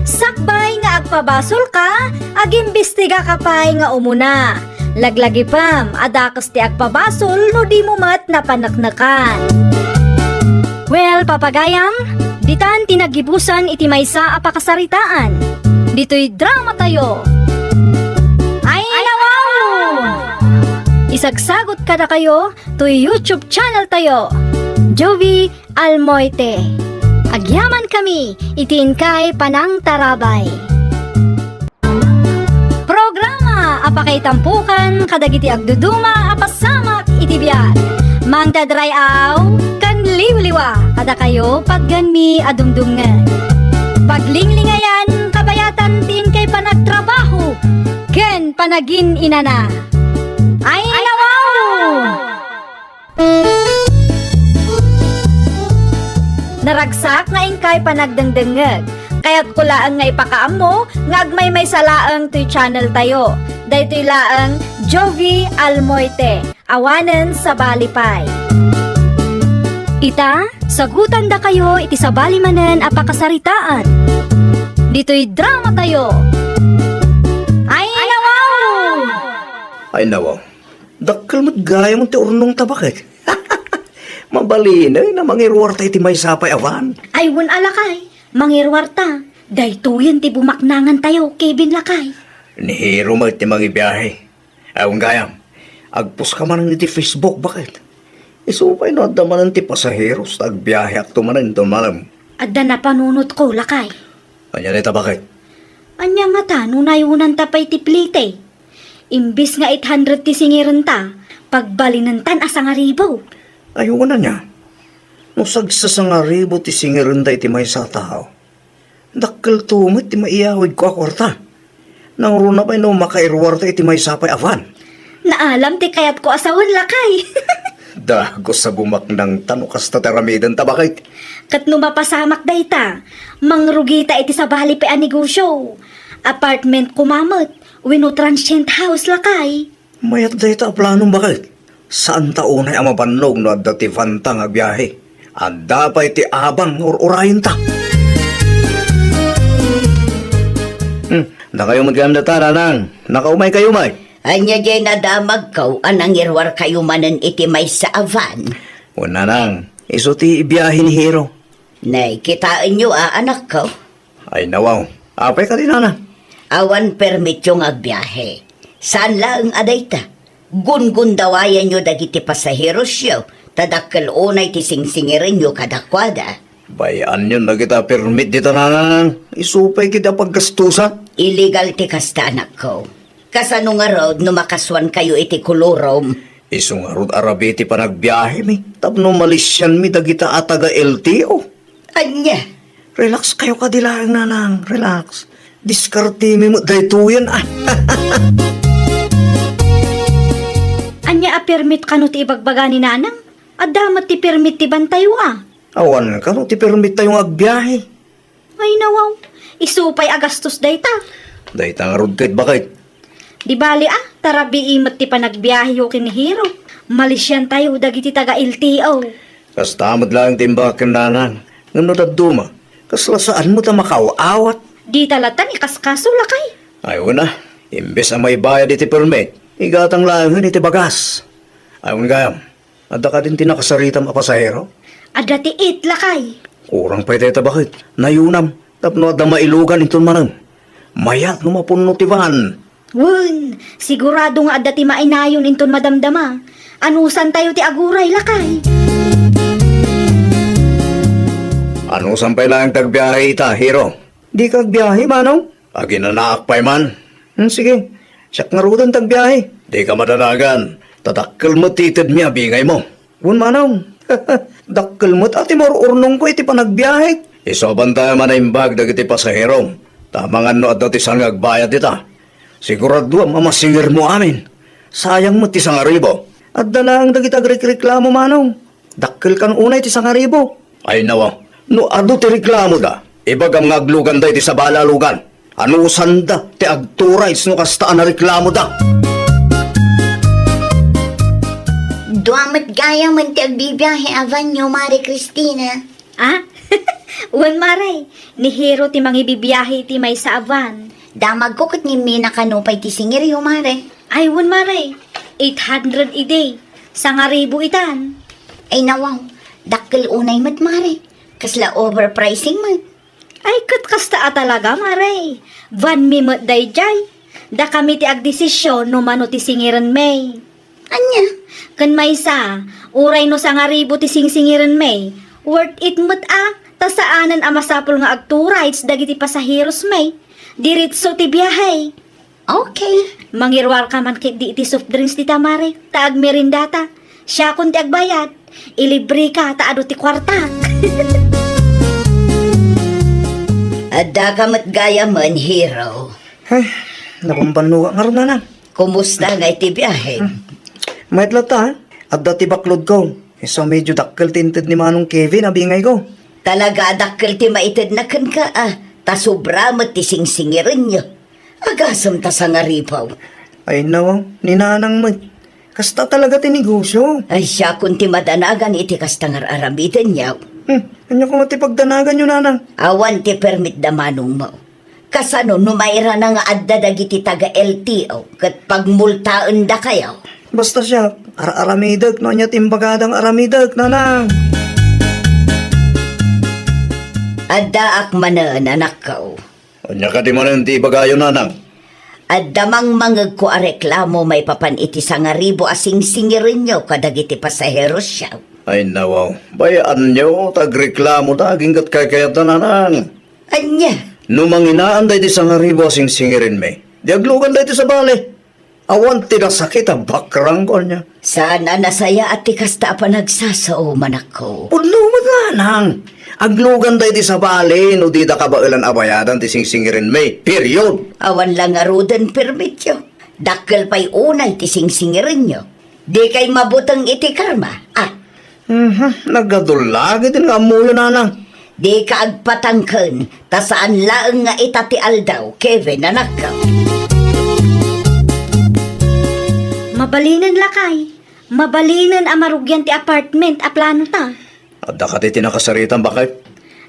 Sakbay nga agpabasolka, agimbestigaka pay nga umuna. Laglagipem a dakes ti agpabasol no dimo met napaneknekan. Well, papagayam, ditan ti naggibusan iti maysa a pakasaritaan. Ditoy dramatayo. Ay, nawaw! Isagsagot kadakayo toy YouTube channel tayo, Jovi Almoite. Agyamankami iti inkay panangtarabay. Programa a pakaitampokan kadagiti agduduma a pasamak iti biag. Mangted ray-aw ken liwliwa kadakayo patgenmi a dumdumngeg. Paglinglingayan kabayatan ti inkay panagtrabaho ken panagin-inana. Ay, nawaw! Naragsak nga inkay panagdengdengngeg. Kayatko laeng nga ipakaammo nga agmaymaysa laeng toy channel tayo. Daytoy laeng Jovi Almoite, awanen sabali pay. Ita, sagutandakayo iti sabali manen a pakasaritaan. Ditoy drama tayo. Ay, nawaw! Ay, nawaw. Dakkel met gayam ti urnongta, baket. Mabalinen a mangiruarta iti maysa pay a van. Ay, wen a lakay, mangiruarta. Daytoyen ti bumaknangan tayo, Kevin lakay. Ni Hero met ti mangibiahe. Ay, wen gayam, agpost ka manen iti Facebook, baket. Isu pay no adda manen ti pasaheros ta agbiaheakto manen inton malem. Adda napanunotko, lakay. Ania dayta, baket? Ania ngata no nayunanta pay ti plite? Imbes nga eight hundred ti singirenta, pagbalinentan a sangaribu. Ay, wen ania? No sagsasangaribu ti singirenda iti maysa a tao, dakkelto met ti maiyawidko a kuarta. Nangruna pay no makairuarta iti maysa pay a van. Naalam ti kayatko a sawen, lakay. Dagus a gumaknangta no kasta ti aramidenta, baket. Ket no mapasamak dayta, mangrugita iti sabali pay a negosio. Apartment koma met, wenno transient house, lakay. Mayat dayta a planom, baket. Saanta unay a mabannog no adda ti vanta nga agbiahe. Adda pay ti abang nga ur-urayenta. Hmm, dakayo met gayam dayta, nanang. Nakaumaykayo met. Ania diay nadamagko a nangiruarkayo manen iti maysa a van? Wen, nanang, isu ti biahe ni Hero. Nay, kitaenyo a, anakko? Ay, nawaw. Apay kadi, nanang? Awan permityo nga agbiahe. Saan laeng a dayta. Gungundawayanyo dagiti pasaherosyo, ta dakkel unay ti singsingirenyo kadakuada. Bay-anyon dagita permit dita, nanang. Isu pay kadi a paggastusan. Illegal ti kasta, anakko. Kasano ngarud no makasuankayo iti kolorom? Isu ngarud a rabii ti panagbiahemi tapno malisianmi dagita a taga L T O. Ania? Relax kayo kadi laeng, nanang. Relax. Diskartemi met daytoyen, a. Ania a permit kano ti ibagbaga ni nanang? Adda met ti permit ti bantayo, a. Awan kano ti permittayo nga agbiahe. Ay, nawaw. Isu pay a gastos dayta. Dayta ngarud ket, baket. Di bali, a, ta rabii met ti panagbiaheyo ken ni Hero. Malisiantayo dagiti taga L T O. Kasta met laeng ti imbagak ken nanang. Ngem no dadduma, kasla saan met a makaaw-awat. Dita latta ni kaskaso, lakay. Ay, wen a. Imbes a maibayad iti permit, igatang laengen iti bagas. Ay, wen gayam. Adda kadin ti nakasaritam a pasahero? Adda ti it, lakay. Kurang pay dayta, baket. Nayunam tapno adda mailugan inton manem. Mayat no mapunno ti van. Wen, sigurado nga adda ti mainayon inton madamdama. Anusantayo ti aguray, lakay. Anusan pay laeng ti agbiahe ita, Hero? Dika agbiahe, manong? Aginanaak pay man. Hmm, sige. Siak ngaruden ti agbiahe. Dika madanagan. Ta dakkel met ti itedmi a bingaymo. Wen, manong. Dakkel met a ti maur-urnongko iti panagbiahek. Isu a bantayan a naimbag dagiti pasaherom. Ta amangan no adda ti saan nga agbayad ita. Siguraduam a masingirmo amin. Sayang met ti sangaribu. Adda laeng dagiti agrekreklamo, manong. Dakkel kano unay ti sangaribu. Ay, nawa, no adu ti reklamoda, ibagam nga agluganda iti sabali a lugan. Anusanda ti agturays no kasta a nareklamoda. Dua met gayamen ti agbibiahe a vanyo, Mare Cristina. A? Wen, Mare, ni Hero ti mangibibiahe iti maysa a van. Damagko ket ngimmi nakano pay ti singiryo, Mare. Ay, wen, Mare. Eight hundred idi. Sangaribu itan. Ay, nawaw. Dakkel unay met, Mare. Kasla overpricing met. Ay, ket kasta a talaga, Mare. Vanmi met daydiay. Dakami ti agdesisyon no mano ti singirenmi. Ania? Ken maysa, uray no sangaribu ti singsingirenmi, worth it met a, ta saanen a masapul nga agturays dagiti pasaherosmi. Diretso ti biahe. Okay. Mangiruarka man ketdi iti soft drinks dita, Mare, ta agmerendata. Siakon ti agbayad. Ilibreka ta adu ti kuartak. Addaka met gayamen, Hero. Ay, nabambannogak ngarud, nanang. Kumusta ngay ti biahe? Hmm. Mayat latta, ha? Adda ti baklodko. Isu a medyo dakkel ti inted ni Manong Kevin a bingayko. Talaga a dakkel ti maitedna kenka, a. Ta sobra met ti singsingirenyo. Agasem ta sangaribu. Ay, nawaw, ni nanang met. Kasta talaga ti negosyo. Ay, siakon ti madanagan iti kasta nga ar-aramidenyo. Hmm, ania koma ti pagdanaganyo, nanang? Awan ti permit da manongmo. Kasano no mairana nga adda dagiti taga L T O ket pagmultaendakayo? Basta siak, ar-aramidek no ania ti imbagada nga aramidek, nanang. Addaak manen, anakko. Ania kadi manen ti ibagayo, nanang? Adda mangmangegko a reklamo maipapan iti sangaribu a singsingirenyo kadagiti pasaherosyo. Ay, nawaw. Bayaanyo, ta agreklamo ta, aginggat kaykayatna, nanang. Ania? No manginaan daydi sangaribu a singsingirenmi, di aglugan daydi sabali. Awan ti nasakit a bakrang, kuanna. Saan a nasayaat ti kasta a panagsasao, manakko. Pudno met, nanang. Aglugan daydi sabali no dida kabaelan a bayadan ti singsingirenmi. Period. Awan la ngaruden permityo. Dakkel pay unay ti singsingirenyo. Dikay mabuteng iti karma. Ah, Mhm, nagadu la ketdin nga ammoyo, nanang. Dika agpatangken, ta saan laeng nga ita ti aldaw, Kevin, anakko. Mabalinen, lakay. Mabalinen a marugian ti apartment a planota. Adda kadi ti nakasaritam, baket?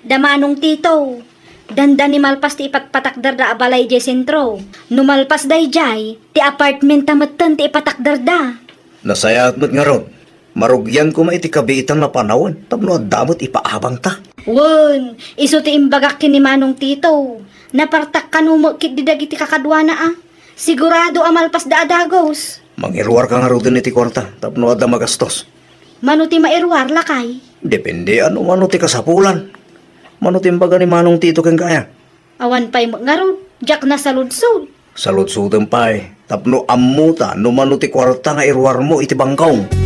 Da Manong Tito. Dandani malpas ti ipagpatakderda a balay idiay sentro. No malpas daydiay, ti apartmenta metten ti ipatakderda. Nasayaat met ngarud. Marugian koma iti kabiitan a panawen tapno adda met ipaabangta. Wen, isu ti imbagak ken ni Manong Tito. Napartak kano met ketdi dagiti kakaduana a. Sigurado a malpasda a dagus. Mangiruarka ngaruden iti kuarta tapno adda magastos. Mano ti mairuar, lakay? Depende no mano ti kasapulan. Mano ti imbaga ni Manong Tito kenka aya? Awan pay met ngarud, diak nasaludsod. Saludsoden pay, tapno ammota no mano ti kuarta nga iruarmo iti bangkong.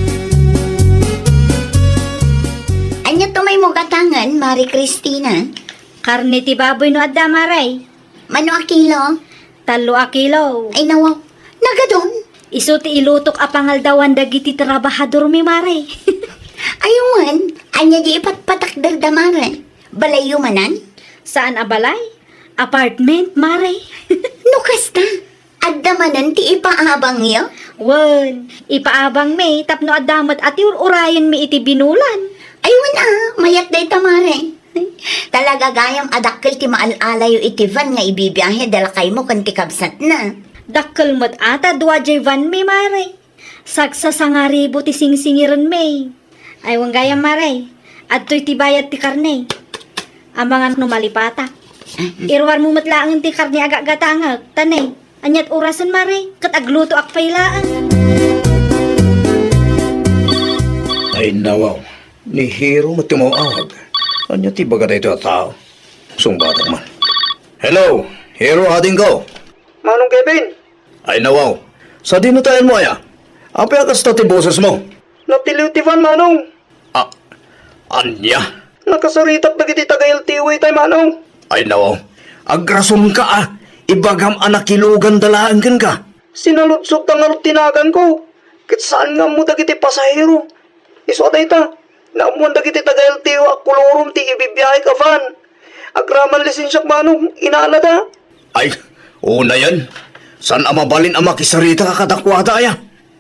Ania ti maymo gatangen, Mare Cristina? Karne ti baboy no adda, Mare. Mano a kilo? Tallo a kilo. Ay, nawaw. Nagadun? Isu ti ilutok a pangaldawan dagiti trabahadormi, Mare. Ay, wen, ania di ipatpatakderda, Mare? Balayyo manen? Saan a balay? Apartment, Mare. No kasta, adda manen ti ipaabangyo? Wen, ipaabangmi tapno adda met a ti ur-urayenmi iti binulan. Ay, wen a, mayat dayta, Mare. Talaga gayam a dakkel ti maal-alayo iti van nga ibibiahe da lakaymo ken ti kabsatna. Dakkel met a ta dua diay vanmi, Mare. Sagsasangaribu ti singsingirenmi. Ay, wen gayam, Mare. Adtoy ti bayad ti karne. Amangan no malipatak. Iruarmo met laeng ti karne a gagatangek, ta ne, aniat orasen, Mare, ket aglutoak pay laeng. Ay, nawaw. Ni Hero met ti maawag. Ania ti baga daytoy a tao? Sungbatak man. Hello, Hero, adingko. Manong Kevin. Ay, nawaw. Sadino ti ayanmo aya? Apay a kasta ti bosesmo? Natiliw ti van, Manong. Ah, ania? Nakasaritak dagiti taga-L T O itay, Manong. Ay, nawaw. Agrasonka a. Ibagam a nakiluganda laeng kenka. Sinaludsodda ngarud ti naganko. Ket saan nga ammo dagiti pasahero. Isu a dayta, naammoan dagiti taga-L T O a kolorom ti ibibiahek a van. Agraman lisensiak, Manong, inalada. Ay, unayen. Saan a mabalin a makisarita kadakuada aya?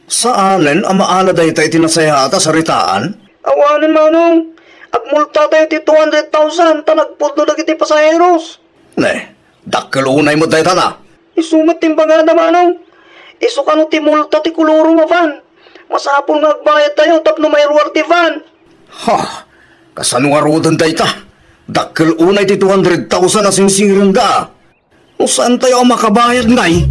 Saanen a maala dayta iti nasayaat a saritaan? Awanen, Manong. Agmultatayo ti two hundred thousand ta nagpudno dagiti pasaheros. Ne, dakkel unay met dayta na. Isu met ti imbagada, Manong. Isu kano ti multa ti kolorom a van. Masapul nga agbayadtayo tapno mairuar ti van. Ha? Kasano ngaruden dayta? Dakkel unay ti two hundred thousand a singsirengda. No saantayo a makabayad ngay?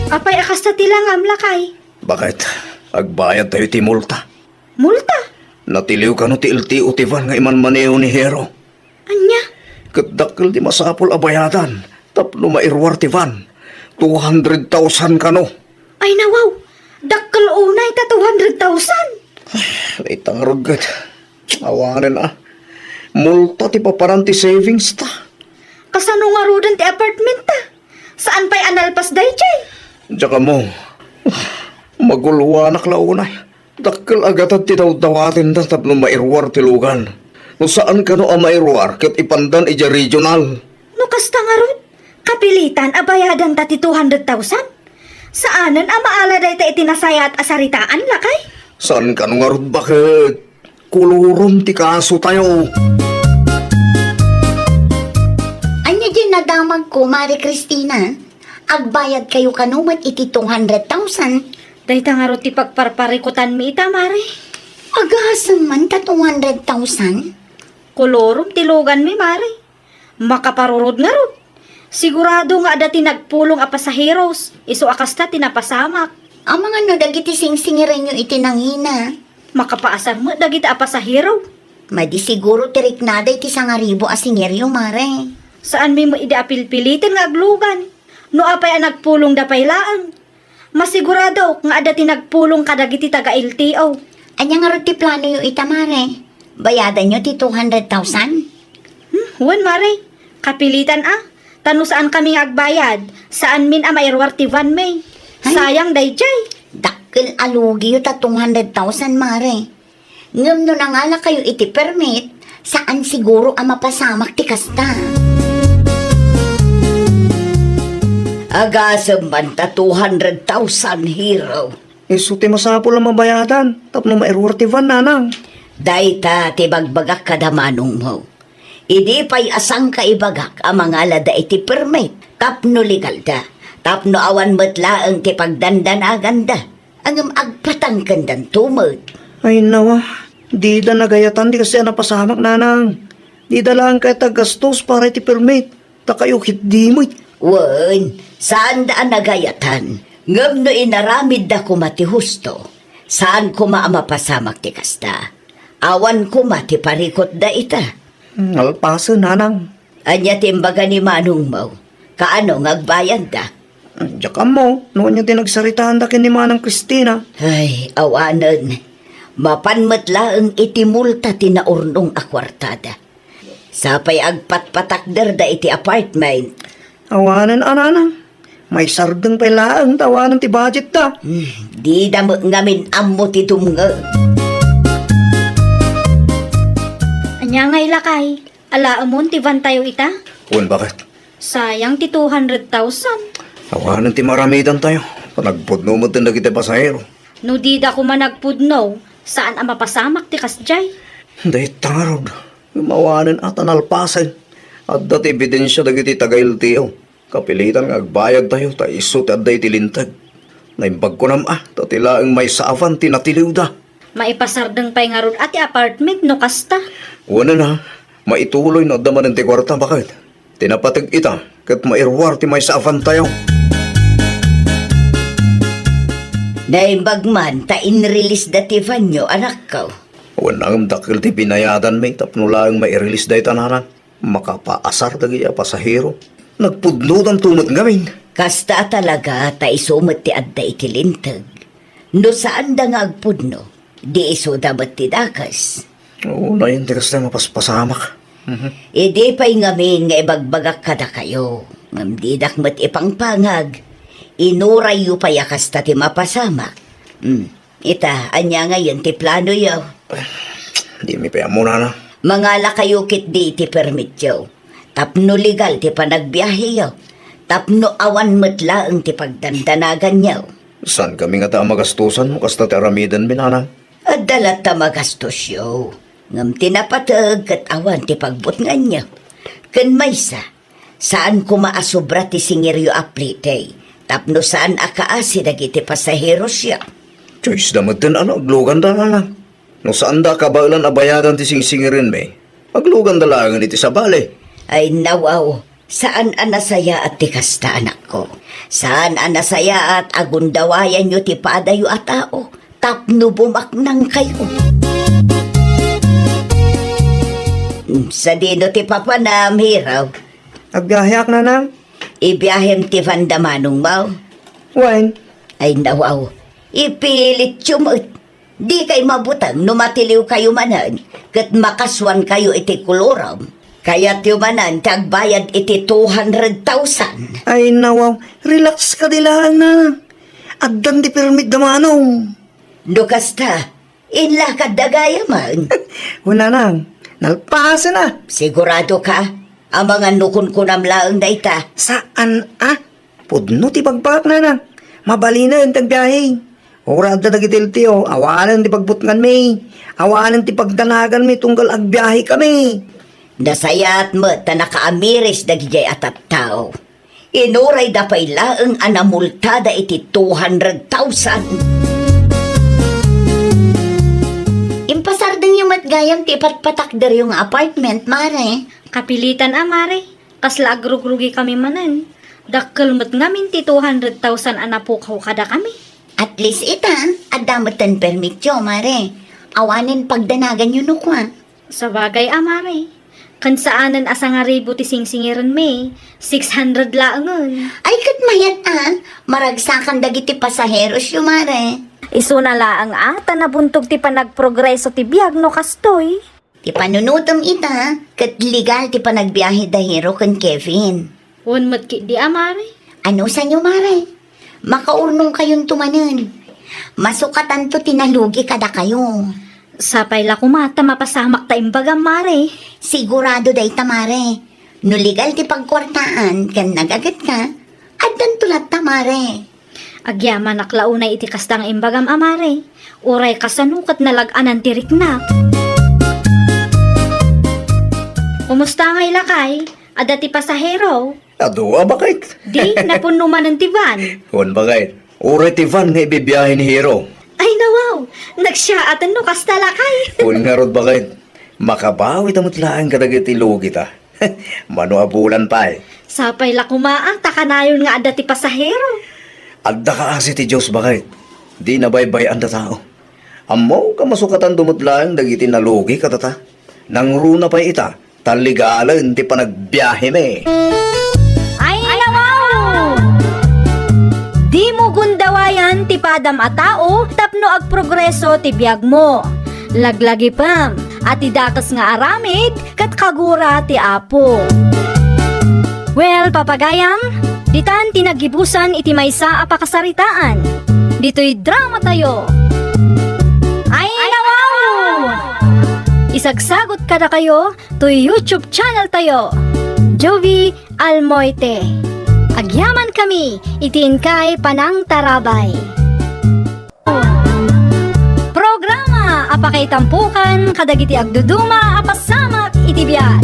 Apay a kasta ti langam, lakay? Baket, agbayadtayo ti multa. Multa? Natiliw kano ti L T O ti van nga imanmaneho ni Hero? Ania? Ket dakkel ti masapul a bayadan tapno mairuar ti van. Two hundred thousand kano. Ay, nawaw! Dakkel unay ta two hundred thousand! Ay, dayta ngarud ket awanen a. Multa ti paparan ti savings ta. Kasano ngaruden ti apartment ta? Saan pay a nalpas daydiay? Diak ammo. Magulwanak la unay. Dakkel a gatad ti dawdawatenda tapno mairuar ti lugan. No saan kano a mairuar ket ipandan idiay regional. No kasta ngarud, kapilitan a bayadanta ti two hundred thousand? Saanen a maala dayta iti nasayaat a saritaan, lakay? Saan kano ngarud, baket? Kolorom ti kasotayo. Ania diay nadamagko, Mare Cristina? Agbayadkayo kano met iti two hundred thousand? Dayta ngarud ti pagparparikutanmi ita, Mare. Agasem man ta two hundred thousand? Kolorom ti luganmi, Mare. Makaparurod ngarud. Sigurado nga adda ti nagpulong a pasaheros, isu a kasta ti napasamak. Amangan no dagiti singsingirenyo iti nangina. Makapaasar met dagiti a pasahero. Madi siguro ti riknada iti sangaribu a singiryo, mare. Saanmi met idi a pilpiliten nga aglugan. No apay a nagpulongda pay laeng. Masiguradok nga adda ti nagpulong kadagiti taga-L T O. Ania ngarud ti planoyo ita, mare? Bayadanyo ti two hundred thousand? Hmm, wen, mare. Kapilitan a. Ta no saankami nga agbayad, saanmin a mairuar ti vanmi. Ay. Sayang daydiay. Dakkel a lugiyo ta two hundred thousand, mare. Ngem no nangalakayo iti permit, saan siguro a mapasamak ti kasta. Agasem man ta two hundred thousand, Hero. Isu ti masapul a mabayadan tapno mairuar ti van, nanang. Dayta ti bagbagak kada manongmo. Idi pay a sangkaibagak a mangalada iti permit tapno legalda, tapno awan met laeng ti pagdandanaganda, ngem agpatangkendanto met. Ay, nawa, dida nagayatan ti kasdi a napasamak, nanang. Dida laeng kayat a gastos para iti permit. Ta kayo ketdi met. Wen, saanda a nagayatan. Ngem no inaramidda koma ti husto, saan koma a mapasamak ti kasta. Awan koma ti parikutda ita. Nalpasen, nanang. Ania ti imbaga ni manongmo? Kaano nga agbayadda? Diak ammo no ania ti nagsaritaanda ken ni Manang Cristina. Ay, awanen. Mapan met laeng iti multa ti naurnong a kuartada. Sapay agpatpatakderda iti apartment. Awanen a, nanang. Maisardeng pay laeng ta awanen ti budget ta. Hmm, dida met ngamin ammo ti dumngeg. Ania ngay, lakay? Alaemon ti vantayo ita? Wen, baket? Sayang ti two hundred thousand. Awanen ti maaramidantayo. Panagpudno met dagiti pasahero. No dida koma nagpudno, saan a mapasamak ti kasdiay. Dayta ngarud. Ngem awanen a ta nalpasen. Adda ti ebidensia dagiti taga-L T O. Kapilitan nga agbayadtayo ta isu ti adda iti linteg. Naimbag kunam a, ta ti laeng maysa a van ti natiliwda. Maipasardeng pay ngarud a ti apartment no kasta. Wen a, maituloy no adda manen ti kuarta, baket. Ti napateg ita, ket mairuar ti maysa a vantayo. Naimbag man ta inreleaseda ti vanyo, anakko. Wen a, ngem dakkel ti binayadanmi tapno laeng mairelease dayta, nanang. Makapaasar dagiti a pasahero. Nagpudnodanto met ngamin. Kasta a talaga ta isu met ti adda iti linteg. No saanda nga agpudno, di isuda met ti dakes. Unayen ti kasta a mapaspasamak. Mhm. Idi pay ngamin nga ibagbagak kadakayo, ngem didak met ipangpangag, inurayyo pay a kasta ti mapasamak. Hmm. Ita, ania ngayen ti planoyo? Dimi pay ammo, nanang. Mangalakayo ketdi iti permityo. Tapno legal ti panagbiaheyo. Tapno awan met laeng ti pagdandanaganyo. Saankami ngata a magastosan no kasta ti aramidenmi, nanang? Adda latta a magastosyo. Ngem ti napateg ket awan ti pagbutnganyo. Ken maysa, saan koma a sobra ti singiryo a plite, tapno saan a kaasi dagiti pasaherosyo. Choice da metten a no agluganda, nanang. No saanda a kabaelan a bayadan ti singsingirenmi, agluganda laengen iti sabali. Ay, nawaw, saan a nasayaat ti kasta, anakko. Saan a nasayaat a gundawayanyo ti padayo a tao tapno bumaknangkayo. Hmm, sadino ti papanam, Hero? Agbiaheak, nanang. Ibiahem ti vanda manongmo? Wen. Ay, nawaw. Ipilityo met. Dikay mabuteng no matiliwkayo manen, ket makasuankayo iti kolorom. Kayatyo manen ti agbayad iti two hundred thousand. Ay, nawaw. Relax kadi laeng, nanang. Addan ti permit da manong. No kasta, inlakadda gayamen. Wen, nanang, nalpasen a. Sigurado ka? Amangan no kunkunam laeng dayta. Saan a? Pudno ti bagbagak, nanang. Mabalinen ti agbiahe. Uray adda dagiti L T O, awanen ti pagbutnganmi. Awanen ti pagdanaganmi tunggal agbiahekami. Nasayaat met ta nakaamiris dagidiay a tattao. Inurayda pay laeng a namultada iti two hundred thousand. Impasardengyo met gayam ti ipatpatakderyo nga apartment, mare. Kapilitan a, mare. Kasla agrugrugikami manen. Dakkel met ngamin ti two hundred thousand a napukaw kadakami. At least ita, adda metten permityo, mare. Awanen pagdanaganyo no kua. Sabagay a, mare. Ken saanen a sangaribu ti singsingirenmi, six hundred laengen. Ay, ket mayat a, maragsakan dagiti pasaherosyo, mare. Isuna laeng a, ta nabuntog ti panagprogreso ti biag no kastoy. Ti panunotem ita, ket legal ti panagbiahe da Hero ken Kevin. Wen met ketdi a, mare. Anusanyo, mare? Makaurnongkayonto manen. Masukatanto ti nalugi kadakayo. Sapay la koma ta mapasamak ta imbagam, mare. Sigurado dayta, mare. No legal ti pagkuartaan ken nagagetka, addanto latta, mare. Agyamanak la unay iti kasta nga imbagam a, mare. Uray kasano ket nalag-anan ti riknak. Kumusta ngay, lakay? Adda ti pasahero? Adu a, baket. Di, napunno manen ti van. Wen, baket. Uray ti van nga ibibiahe ni Hero. Ay, nawaw! Nagsiyaaten no kasta, lakay. Wen ngarud, baket. Makabawi ta met laeng kadagiti lugita. Mano a bulan pay. Sapay la koma a, ta kanayon nga adda ti pasahero. Adda kaasi ti Dios, baket. Di nabaybay-an ta tao. Ammok a masukatanto met laeng dagiti nalugi kadata. Nangruna pay ita, ta legalen ti panagbiahemi. Ay, nawaw! Dimo gundawayan ti padam a tao tapno agprogreso ti biagmo. Laglagipem a ti dakes nga aramid ket kagura ti Apo. Well, papagayam, ditan ti naggibusan iti maysa a pakasaritaan. Ditoy dramatayo. Ay, nawaw! Isagsagot kadakayo toy YouTube channel tayo, Jovi Almoite. Agyamankami iti inkay panangtarabay. Programa a pakaitampokan kadagiti agduduma a pasamak iti biag.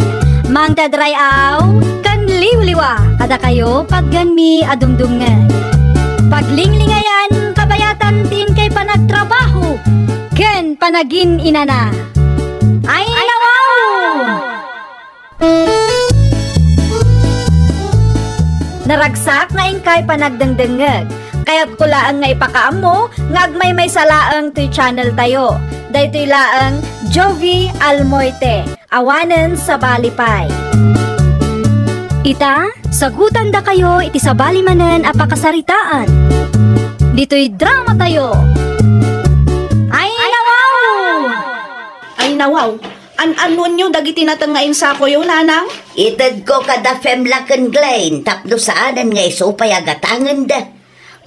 Mangted ray-aw ken liwliwa kadakayo patgenmi a dumdumngeg. Paglinglingayan kabayatan ti inkay panagtrabaho ken panagin-inana. Ay, nawaw! Naragsak nga inkay panagdengdengngeg. Kayatko laeng nga ipakaammo nga agmaymaysa laeng toy channel tayo. Daytoy laeng Jovi Almoite, awanen sabali pay. Ita, sagutandakayo iti sabali manen a pakasaritaan. Ditoy dramatayo. Ay, nawaw! Ay, nawaw! An-annuenyo dagiti nateng nga insakoyo, nanang? Itedko kada Femla ken Glenn tapno saanen nga isu pay a gatangenda.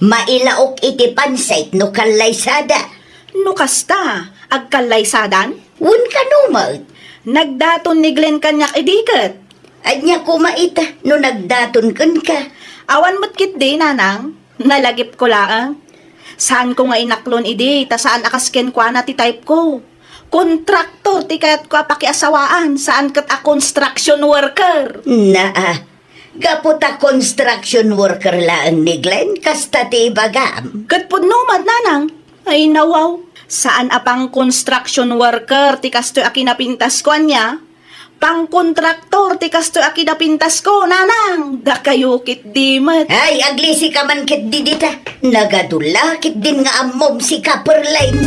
Mailaok iti pansit no kallaysada. No kasta, agkallaysadan? Wen kano met. Nagdaton ni Glenn kaniak idi ket. Ania koma ita no nagdaton kenka? Awan met ketdi, nanang. Nalagipko laeng. Saanko nga inaklon idi ta saan a kas kenkuana ti type ko. Kontraktor ti kayatko a pakiasawaan, saan ket a construction worker. Naa, gapu ta construction worker laeng ni Glenn, kasta ti ibagam. Ket pudno met, nanang. Ay, nawaw. Saan a pang-construction worker ti kastoy a kinapintasko, ania? Pangkontraktor ti kastoy a kinapintasko, nanang, dakayo ketdi met. Ay, aglisika man ketdi dita. Nagadu la ketdin nga ammom, sika, Perleng.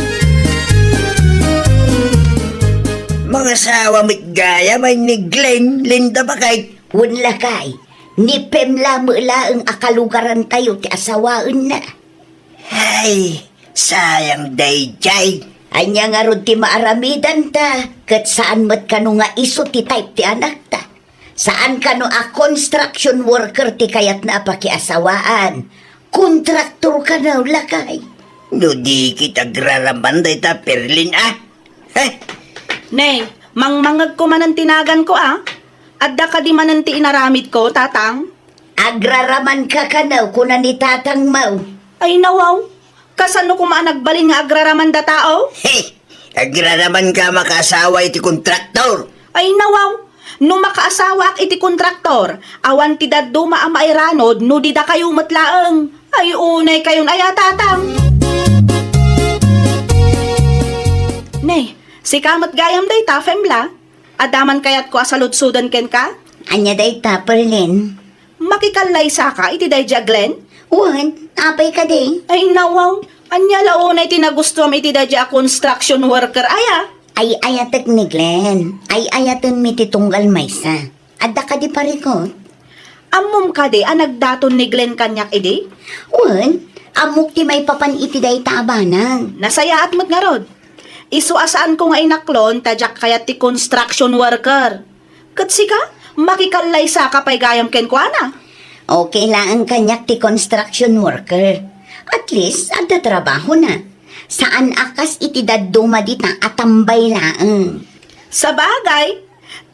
Mangasawa met gayam ni Glenn, Linda, baket. Wen, lakay, ni Pem la met laeng a kalugarantayo ti asawaenna. Ay, sayang daydiay. Ania ngarud ti maaramidanta, ket saan met kano nga isu ti type ti anakta? Saan kano a construction worker ti kayatna a pakiasawaan? Kontraktor kano, lakay. No di kita agraraman dayta, Perlin, a? Heh? Ne, mangmangegko manen ti naganko, a? Adda kadi manen ti inaramidko, tatang? Agraramanka kano, kuna ni tatangmo. Ay, nawaw. Kasano koma a nagbalin nga agraramanda tao? He! Agraramanka makaasawa iti kontraktor. Ay, nawaw. No makaasawaak iti kontraktor, awan ti dadduma a mairanod no di dakayo met laeng. Ay, unay kayon aya, tatang. Ne, sika met gayam dayta, Femla. Adda man kayatko a saludsoden kenka? Ania dayta, Perlin? Makikallaysaka iti daydiay a Glenn? Wen, apay kadi? Ay, nawaw. Ania la unay ti nagustuam iti daydi a construction worker aya? Ay-ayatek ni Glenn. Ay-ayatenmi ti tunggal maysa. Adda kadi parikut? Ammom kadi a nagdaton ni Glenn kaniak idi? Wen, ammok ti maipapan iti dayta a banag. Nasayaat met ngarud. Isu a saanko nga inaklon ta diak kayat ti construction worker. Ket sika, makikallaysa ka pay gayam kenkuana. Okay laeng kaniak ti construction worker. At least, adda trabahona. Saan a kas iti dadduma dita a tambay laeng. Sabagay,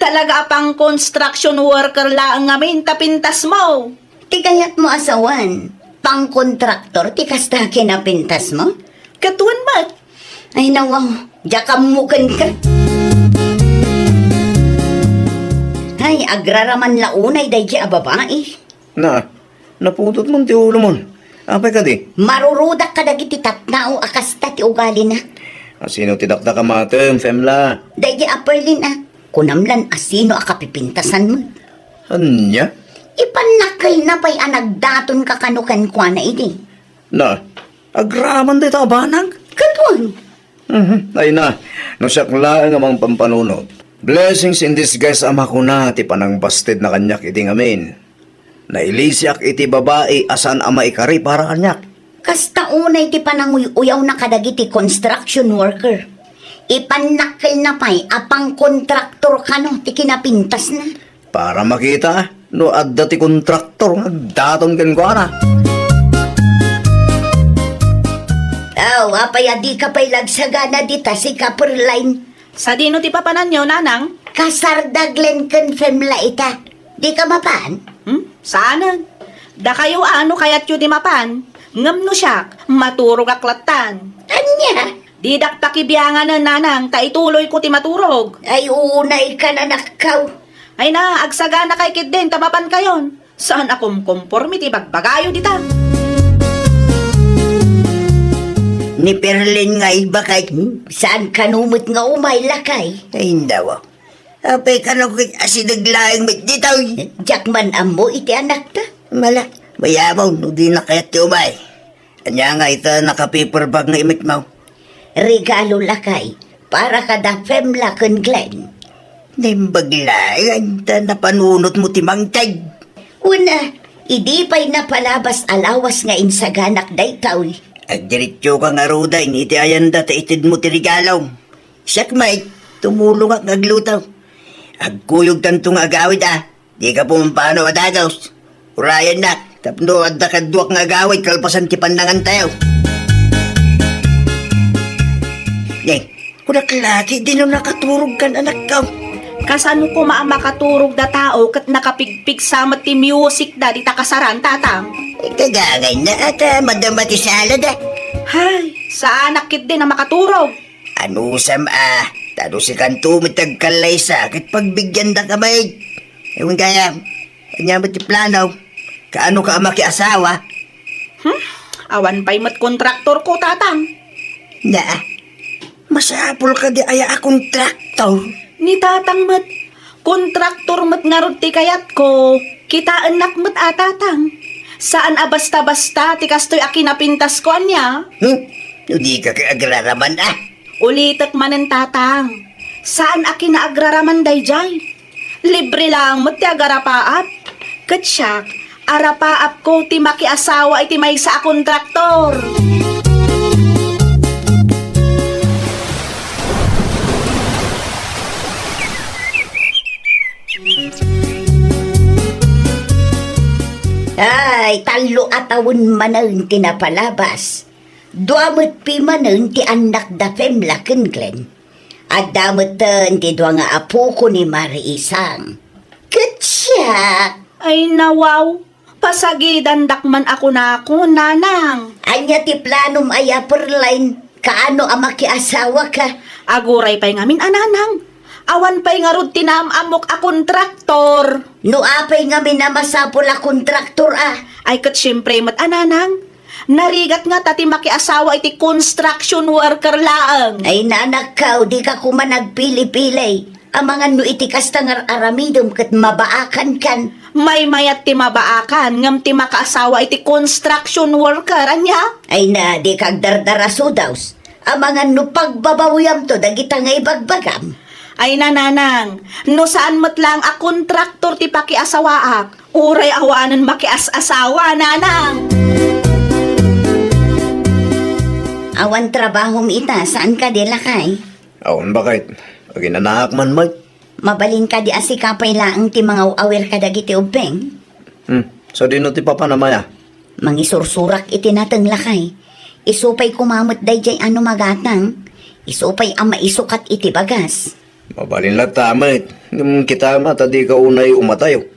talaga a pang-construction worker laeng ngamin ta pintasmo. Ti kayatmo a sawen, pangkontraktor ti kasta kinapintasmo? Ket wen met. Ay, nawaw, diak ammo kenka. Ay, agraraman la unay daydi a babai. Na, napudot man ti ulomon. Apay kadi? Marurudak kadagiti tattao a kasta ti ugalina. Asino ti dakdak a matem, Femla? Daydi a Perlin a. Kunam lan asino a kapipintasan met. Ania? Ipannakkelna pay a nagdatonka kano kenkuana idi. Na, agraman dayta a banag? Ket wen. Mhm. Ay na, no siak laeng a mangpampanunot. Blessings in disguise a makuna ti panangbastidna kaniak idi ngamin. Nailisiak iti babai a saan a maikari para kaniak. Kasta unay ti pananguy-uyawna kadagiti construction worker. Ipannakkelna pay a pangkontraktor kano ti kinapintasna. Para makita no adda ti kontraktor nga agdaton kenkuana. Aw, apay a dika pay lagsagana dita, sika Perline? Sadino ti papananyo, nanang? Kasar da Glenn ken Femla ita. Dika mapan? Hmm? Saanen. Dakayo a no kayatyo ti mapan, ngem no siak, maturogak lattan. Ania? Didak pakibianganen, nanang, ta ituloyko ti maturog. Ay, unay ka, nanakkaw. Ay na, agsaganakay ketdin ta mapankayon. Saan a kumkomporme ti ibagbagayo dita. Ni Perlin nga ibakay, hmm? Saan kano met nga umay, lakay? Ay, indaw. Apay kano ket asideg laeng met ditoy? Diak man ammo iti anakta. Mala, mayabaw no dina kayat ti umay. Ania nga ita naka-paper bag nga imitmaw? Regalo, lakay, para kada Femla ken Glenn. Naimbag laeng ta napanunotmo ti mangted. Wen a, idi pay napalabas a lawas nga insaganak daytoy. Agdiretsoka ngaruden iti ayanda ta itedmo ti regalo. Siak met, tumulongak nga agluto. Agkuyogtanto nga agawid a. Dika pumampano a dagus. Urayennak, tapno adda kaduak nga agawid kalpasan ti pannangantayo. Ne, kunak lagi, dino nakaturog kan anakkaw? Kasano koma a makaturog da tao ket nakapigpigsa met ti music da dita kasaran, tatang? Kagangay na ata, madama ti sala da. Hay, saanak ketdin a makaturog. Anusam a, ta no sikanto met ti agkallaysa ket pagbigyandaka met. Ewan gayam, ania met ti plano? Kaano ka a makiasawa? Hmm? Awan pay met kontraktor ko, tatang. Na, masapul kadi aya a kontraktor? Ni tatang met, kontraktor met ngarud ti kayatko. Kitaennak met a, tatang. Saan a basta-basta ti kastoy a kinapintasko, ania? Hmm? No dika ket agraraman a. Ulitek manen, tatang. Saan a kinaagraraman daydiay. Libre laeng met ti agarapaap. Ket siak, arapaapko ti makiasawa iti maysa a kontraktor. Ay, tallo a tawen manen ti napalabas. Dua met pimanen ti annak da Femla ken Glenn. Adda metten ti dua nga apoko ni Mari Isang. Ket siak. Ay, nawaw, pasagidandak man a kunakon, nanang. Ania ti planom aya, Perline? Kaano a makiasawaka? Aguray pay ngamin a, nanang. Awan pay ngarud ti naam-ammok a kontraktor. No apay ngamin a masapul a kontraktor a? Ay, ket siempre met a, nanang. Narigat ngata ti makiasawa iti construction worker laeng. Ay, nanakkaw, dika koma nagpili-pili. Amangan no iti kasta nga ar-aramidem ket mabaakankan. Maymayat ti mabaakan, ngem ti makaasawa iti construction worker, ania? Ay na, dika agdardara, Sudaws. Amangan no pagbabawiyamto dagita nga ibagbagam. Ay na, nanang, no saan met laeng a kontraktor ti pakiasawaak, uray awanen makias-asawa, nanang. Awan trabahom ita, saan kadi, lakay? Awan, baket. Aginanaak man met. Mabalin kadi a sika pay laeng ti mangaw-awir kadagiti ubbing? Hmm, sadino ti papanam aya? Mangisursurak iti nateng, lakay. Isu pay koma met daydiay a no magatang. Isu pay a maisukat iti bagas. Mabalin latta met. Ngem kita met a dika unay umatayo.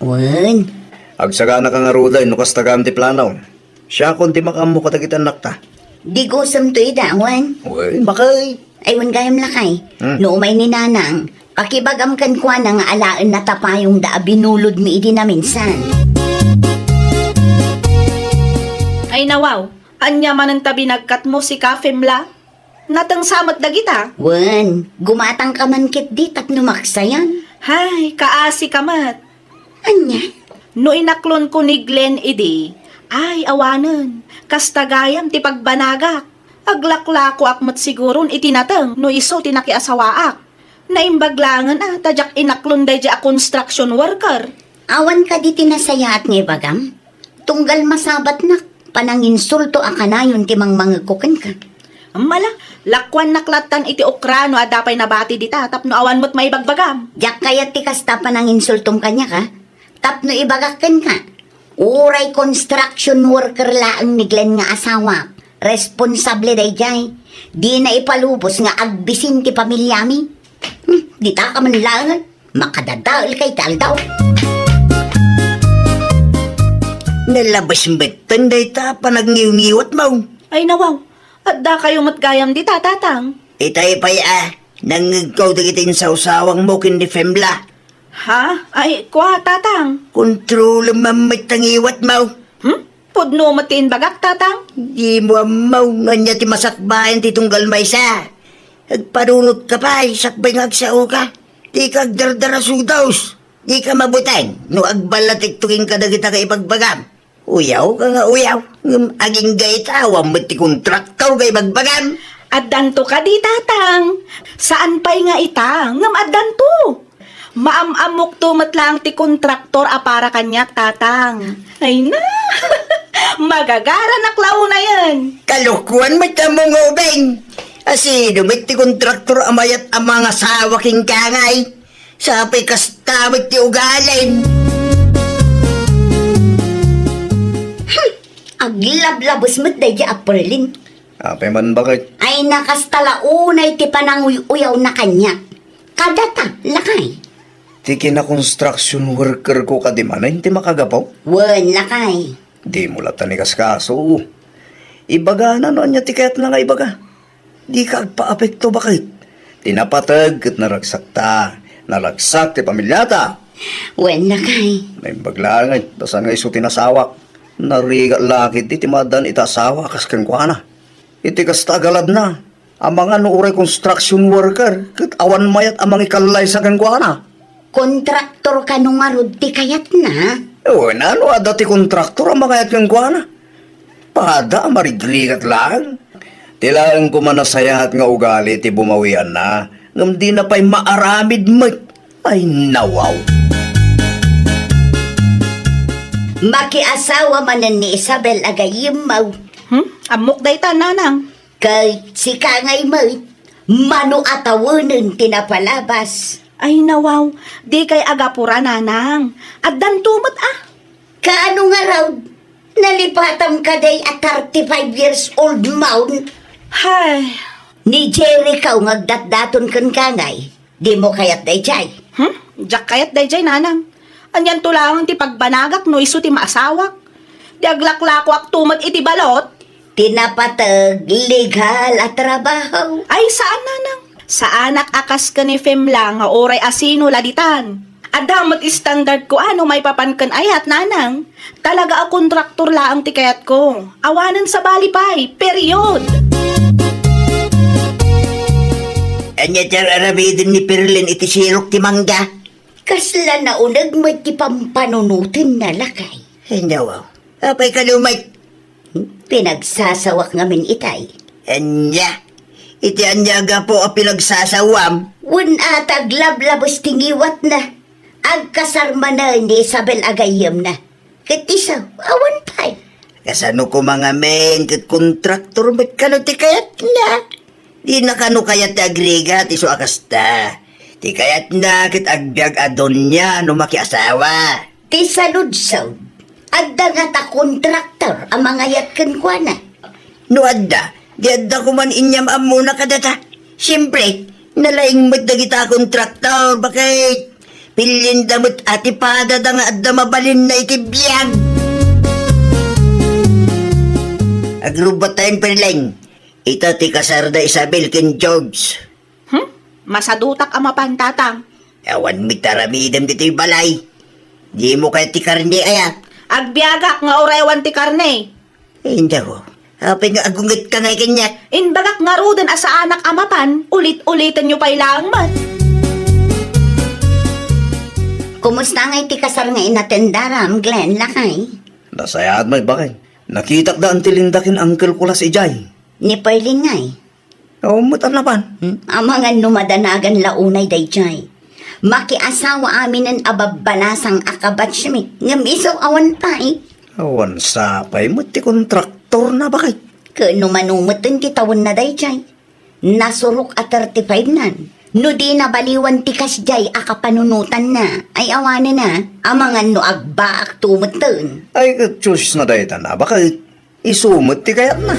Wen. Agsaganaka ngaruden no kasta gayam ti plano. Siakon ti makaammo kadagiti annakta. Digusemto ida, wen? Wen, baket. Ay, wen gayam, lakay. Hmm. No umay ni nanang, pakibagam kenkuana nga alaenna ta payongda a binulodmi idi naminsan. Ay, nawaw. Ania manen ta binagkatmo, sika, Femla? Natengsa met dagita? Wen, gumatangka man ketdi tapno maksayan. Hay, kaasika met. Ania? No inaklonko ni Glenn idi, ay, awanen, kasta gayam ti pagbanagak. Aglaklakoak met siguron iti nateng no isu ti nakiasawaak. Naimbag laengen a ta diak inaklon daydiay a construction worker. Awan kadi ti nasayaat nga ibagam? Tunggal masabatnak, pananginsulto a kanayon ti mangmangegko kenka. Ammala, lakuannak lattan iti okra no adda pay nabati dita tapno awan met maibagbagam. Diak kayat ti kasta pananginsultom kaniak, a? Tapno ibagak kenka, uray construction worker laeng ni Glenn nga asawak, responsable daydiay. Dina ipalubos nga agbisin ti pamiliami. Hmm, ditaka man laengen. Makadadaelka iti aldaw. Nalabas metten dayta a panagngiwngiwatmo. Ay, nawaw, addakayo met gayam dita, Tatang. Itay pay a, nangngegko dagiti insawsawangmo ken ni Femla. Ha? Ay, kua, Tatang. Kontrolem man met ta ngiwatmo. Hmm? Pudno met ti imbagak, Tatang. Dimo ammo nga ania ti masakbayan ti tunggal maysa. Agpanunotka pay, sakbay nga agsaoka. Dika agdardara, Sudaws. Dika mabuteng no agballatekto kenka dagita nga ibagbagam. Uyawka nga uyaw, ngem agingga ita awan met ti kontraktor nga ibagbagam. Addanto kadi, Tatang. Saan pay nga ita, ngem addanto. Maam-ammokto met laeng ti kontraktor a para kaniak, Tatang. Ay na! Magagaranak la unayen. Kalokuan met ammo nga ubing. A sino met ti kontraktor a mayat a mangasawa kenka ngay? Sapay kasta met ti ugalin. Hmm, aglablabes met daydi a Perlin. Apay man, baket? Ay, nakasta la unay ti pananguy-uyawna kaniak. Kadata, lakay. Ti kina-construction worker ko kadi manen ti makagapu? Wen, lakay. Dimo latta ni kaskaso. Ibagana no ania ti kayatna nga ibaga. Dika agpaapekto, baket. Ti napateg ket naragsakta. Naragsak ti pamiliata. Wen, lakay. Naimbag laeng, ta saan nga isu ti nasawak. Narigat la ketdi ti maaddaan ita asawa kas kenkuana. Iti kasta a galadna, amangan no uray construction worker, ket awan mayat a mangikallaysa kenkuana. Kontraktor kano ngarud ti kayatna? Wen, no adda ti kontraktor a mangayat kenkuana? Pada a marigrigat laeng. Ti laeng koma nasayaat nga ugali ti bumawianna, ngem dina pay maaramid met. Ay, nawaw. Makiasawa manen ni Isabel a gayyemmo. Hmm? Ammok dayta, nanang. Ket sika ngay met, mano a tawenen ti napalabas. Ay, nawaw, dikay agapura, nanang. Addanto met, a. Kaano ngarud? Nalipatam kadi a thirty-five years old mo? Hay. Ni Jericho nga agdatdaton kenka ngay. Dimo kayat daydiay? Hmm? Diak kayat daydiay, nanang. Anianto laeng ti pagbanagak no isu ti maasawak? Ti aglaklakoakto met iti balot? Ti napateg, legal a trabaho. Ay, saan, nanang. Saanak a kas ken ni Femla nga uray asino la ditan. Adda met standard ko a no maipapan ken ayat, nanang. Talaga a kontraktor laeng ti kayatko. Awanen sabali pay. Period. Ania ti ar-aramiden ni Perlin iti sirok ti mangga? Kasla nauneg met ti pampanunotenna, lakay. Ay, nawaw. Apay kano met? Pinagsasawak ngamin itay. Ania? Iti ania a gapu a pinagsasawam? Wen a ta aglablabes ti ngiwatna. Agkasar manen ni Isabel a gayyemna. Ket isu, awan pay. Kasano koma ngamin ket kontraktor met kano ti kayatna? Dina kano kayat ti agrigat isu a kasta. Ti kayatna ket agbiag a donia no makiasawa. Ti saludsod, adda ngata kontraktor a mangayat kenkuana? No adda, di adda koman inyam-ammona kadata. Siempre, nalaing met dagita a kontraktor, baket. Pillinda met a ti padada nga adda mabalinna iti biag. Agrubbat tayon, Perlin. Ita ti kasar da Isabel ken George. Hmm? Masadutak a mapan, Tatang. Awan met aramidem ditoy balay. Dimo kayat ti karne, aya? Agbiagak nga uray awan ti karne. Indaw. Apay nga agungetka ngay kaniak? Imbagak ngaruden a saanak a mapan, ulit-ulitenyo pay laeng met. Kumusta ngay ti kasar nga inatendaram, Glenn, lakay? Nasayaat met, baket. Nakitak daan ti Linda ken Uncle Kulas idiay. Ni Perlin ngay? Awan met a napan. Hmm? Amangan no madanagan la unay daydiay. Makiasawa aminen a babbalasang a kabatchmate. Ngem isu awan pay. Awan sapay met ti kontraktorna, baket. Ket no mano met ti tawenna daydiay. Nasurok a thirty-five nan. No di nabaliwan ti kasdiay a kapanunotanna, ay awanen a, amangan no agbaakto metten. Ay, ket Diyos na dayta na, baket. Isu met ti kayatna.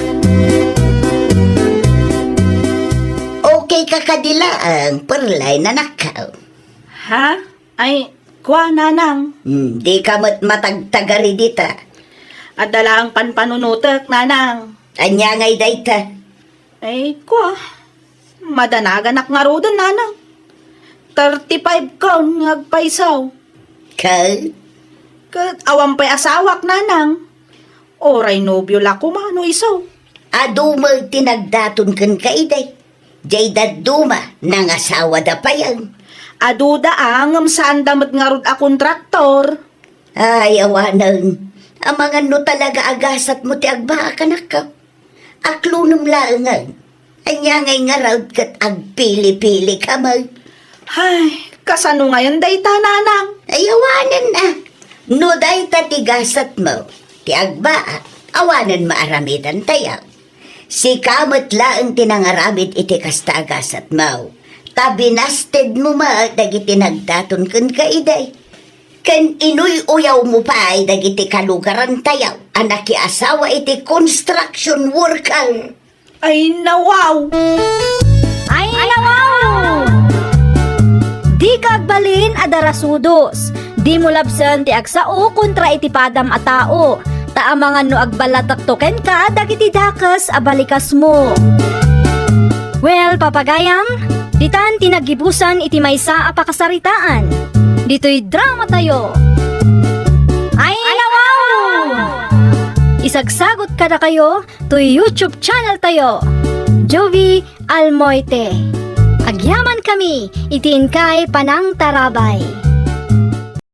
Okay ka kadi laeng, Perlin, anakko? Ha? Ay, kua, Nanang. Hmm, di ka met matagtagari dita. Adda laeng panpanunotek, Nanang. Ania ngay dayta? Ay, kua, madanaganak ngaruden, Nanang. Thirty-five kon nga agpayso. Ket? Ket awan pay asawak, Nanang. Uray nobio la koma no isu. Adu met ti nagdaton kenka idi. Diay dadduma, nangasawada payen. Aduda a, ngem saanda met ngarud a kontraktor. Ay, awanen. Amangan no talaga a gasatmo ti agbaak, anakko. Aklonem laengen. Ania ngay ngarud ket agpili-pili ka met? Ay, kasano ngayen dayta, Nanang? Ay, awanen a. No dayta ti gasatmo, ti agbaak, awanen maaramidantayo. Sika met laeng ti nangaramid iti kasta a gasatmo. Ta binastedmo met dagiti nagdaton kenka idi. Ken inuy-uyawmo pay dagiti kalugarantayo a nakiasawa iti construction worker. Ay, nawaw! Ay, nawaw! Dika agbalin a darasudos. Dimo labsen ti agsao kontra iti padam a tao. Ta amangan no agballatakto kenka dagiti dakes a balikasmo. Well, papagayam, ditan ti naggibusan iti maysa a pakasaritaan. Ditoy dramatayo. Ay, nawaw! Isagsagot kadakayo toy YouTube channel tayo, Jovie Almoite. Agyamankami iti inkay panangtarabay.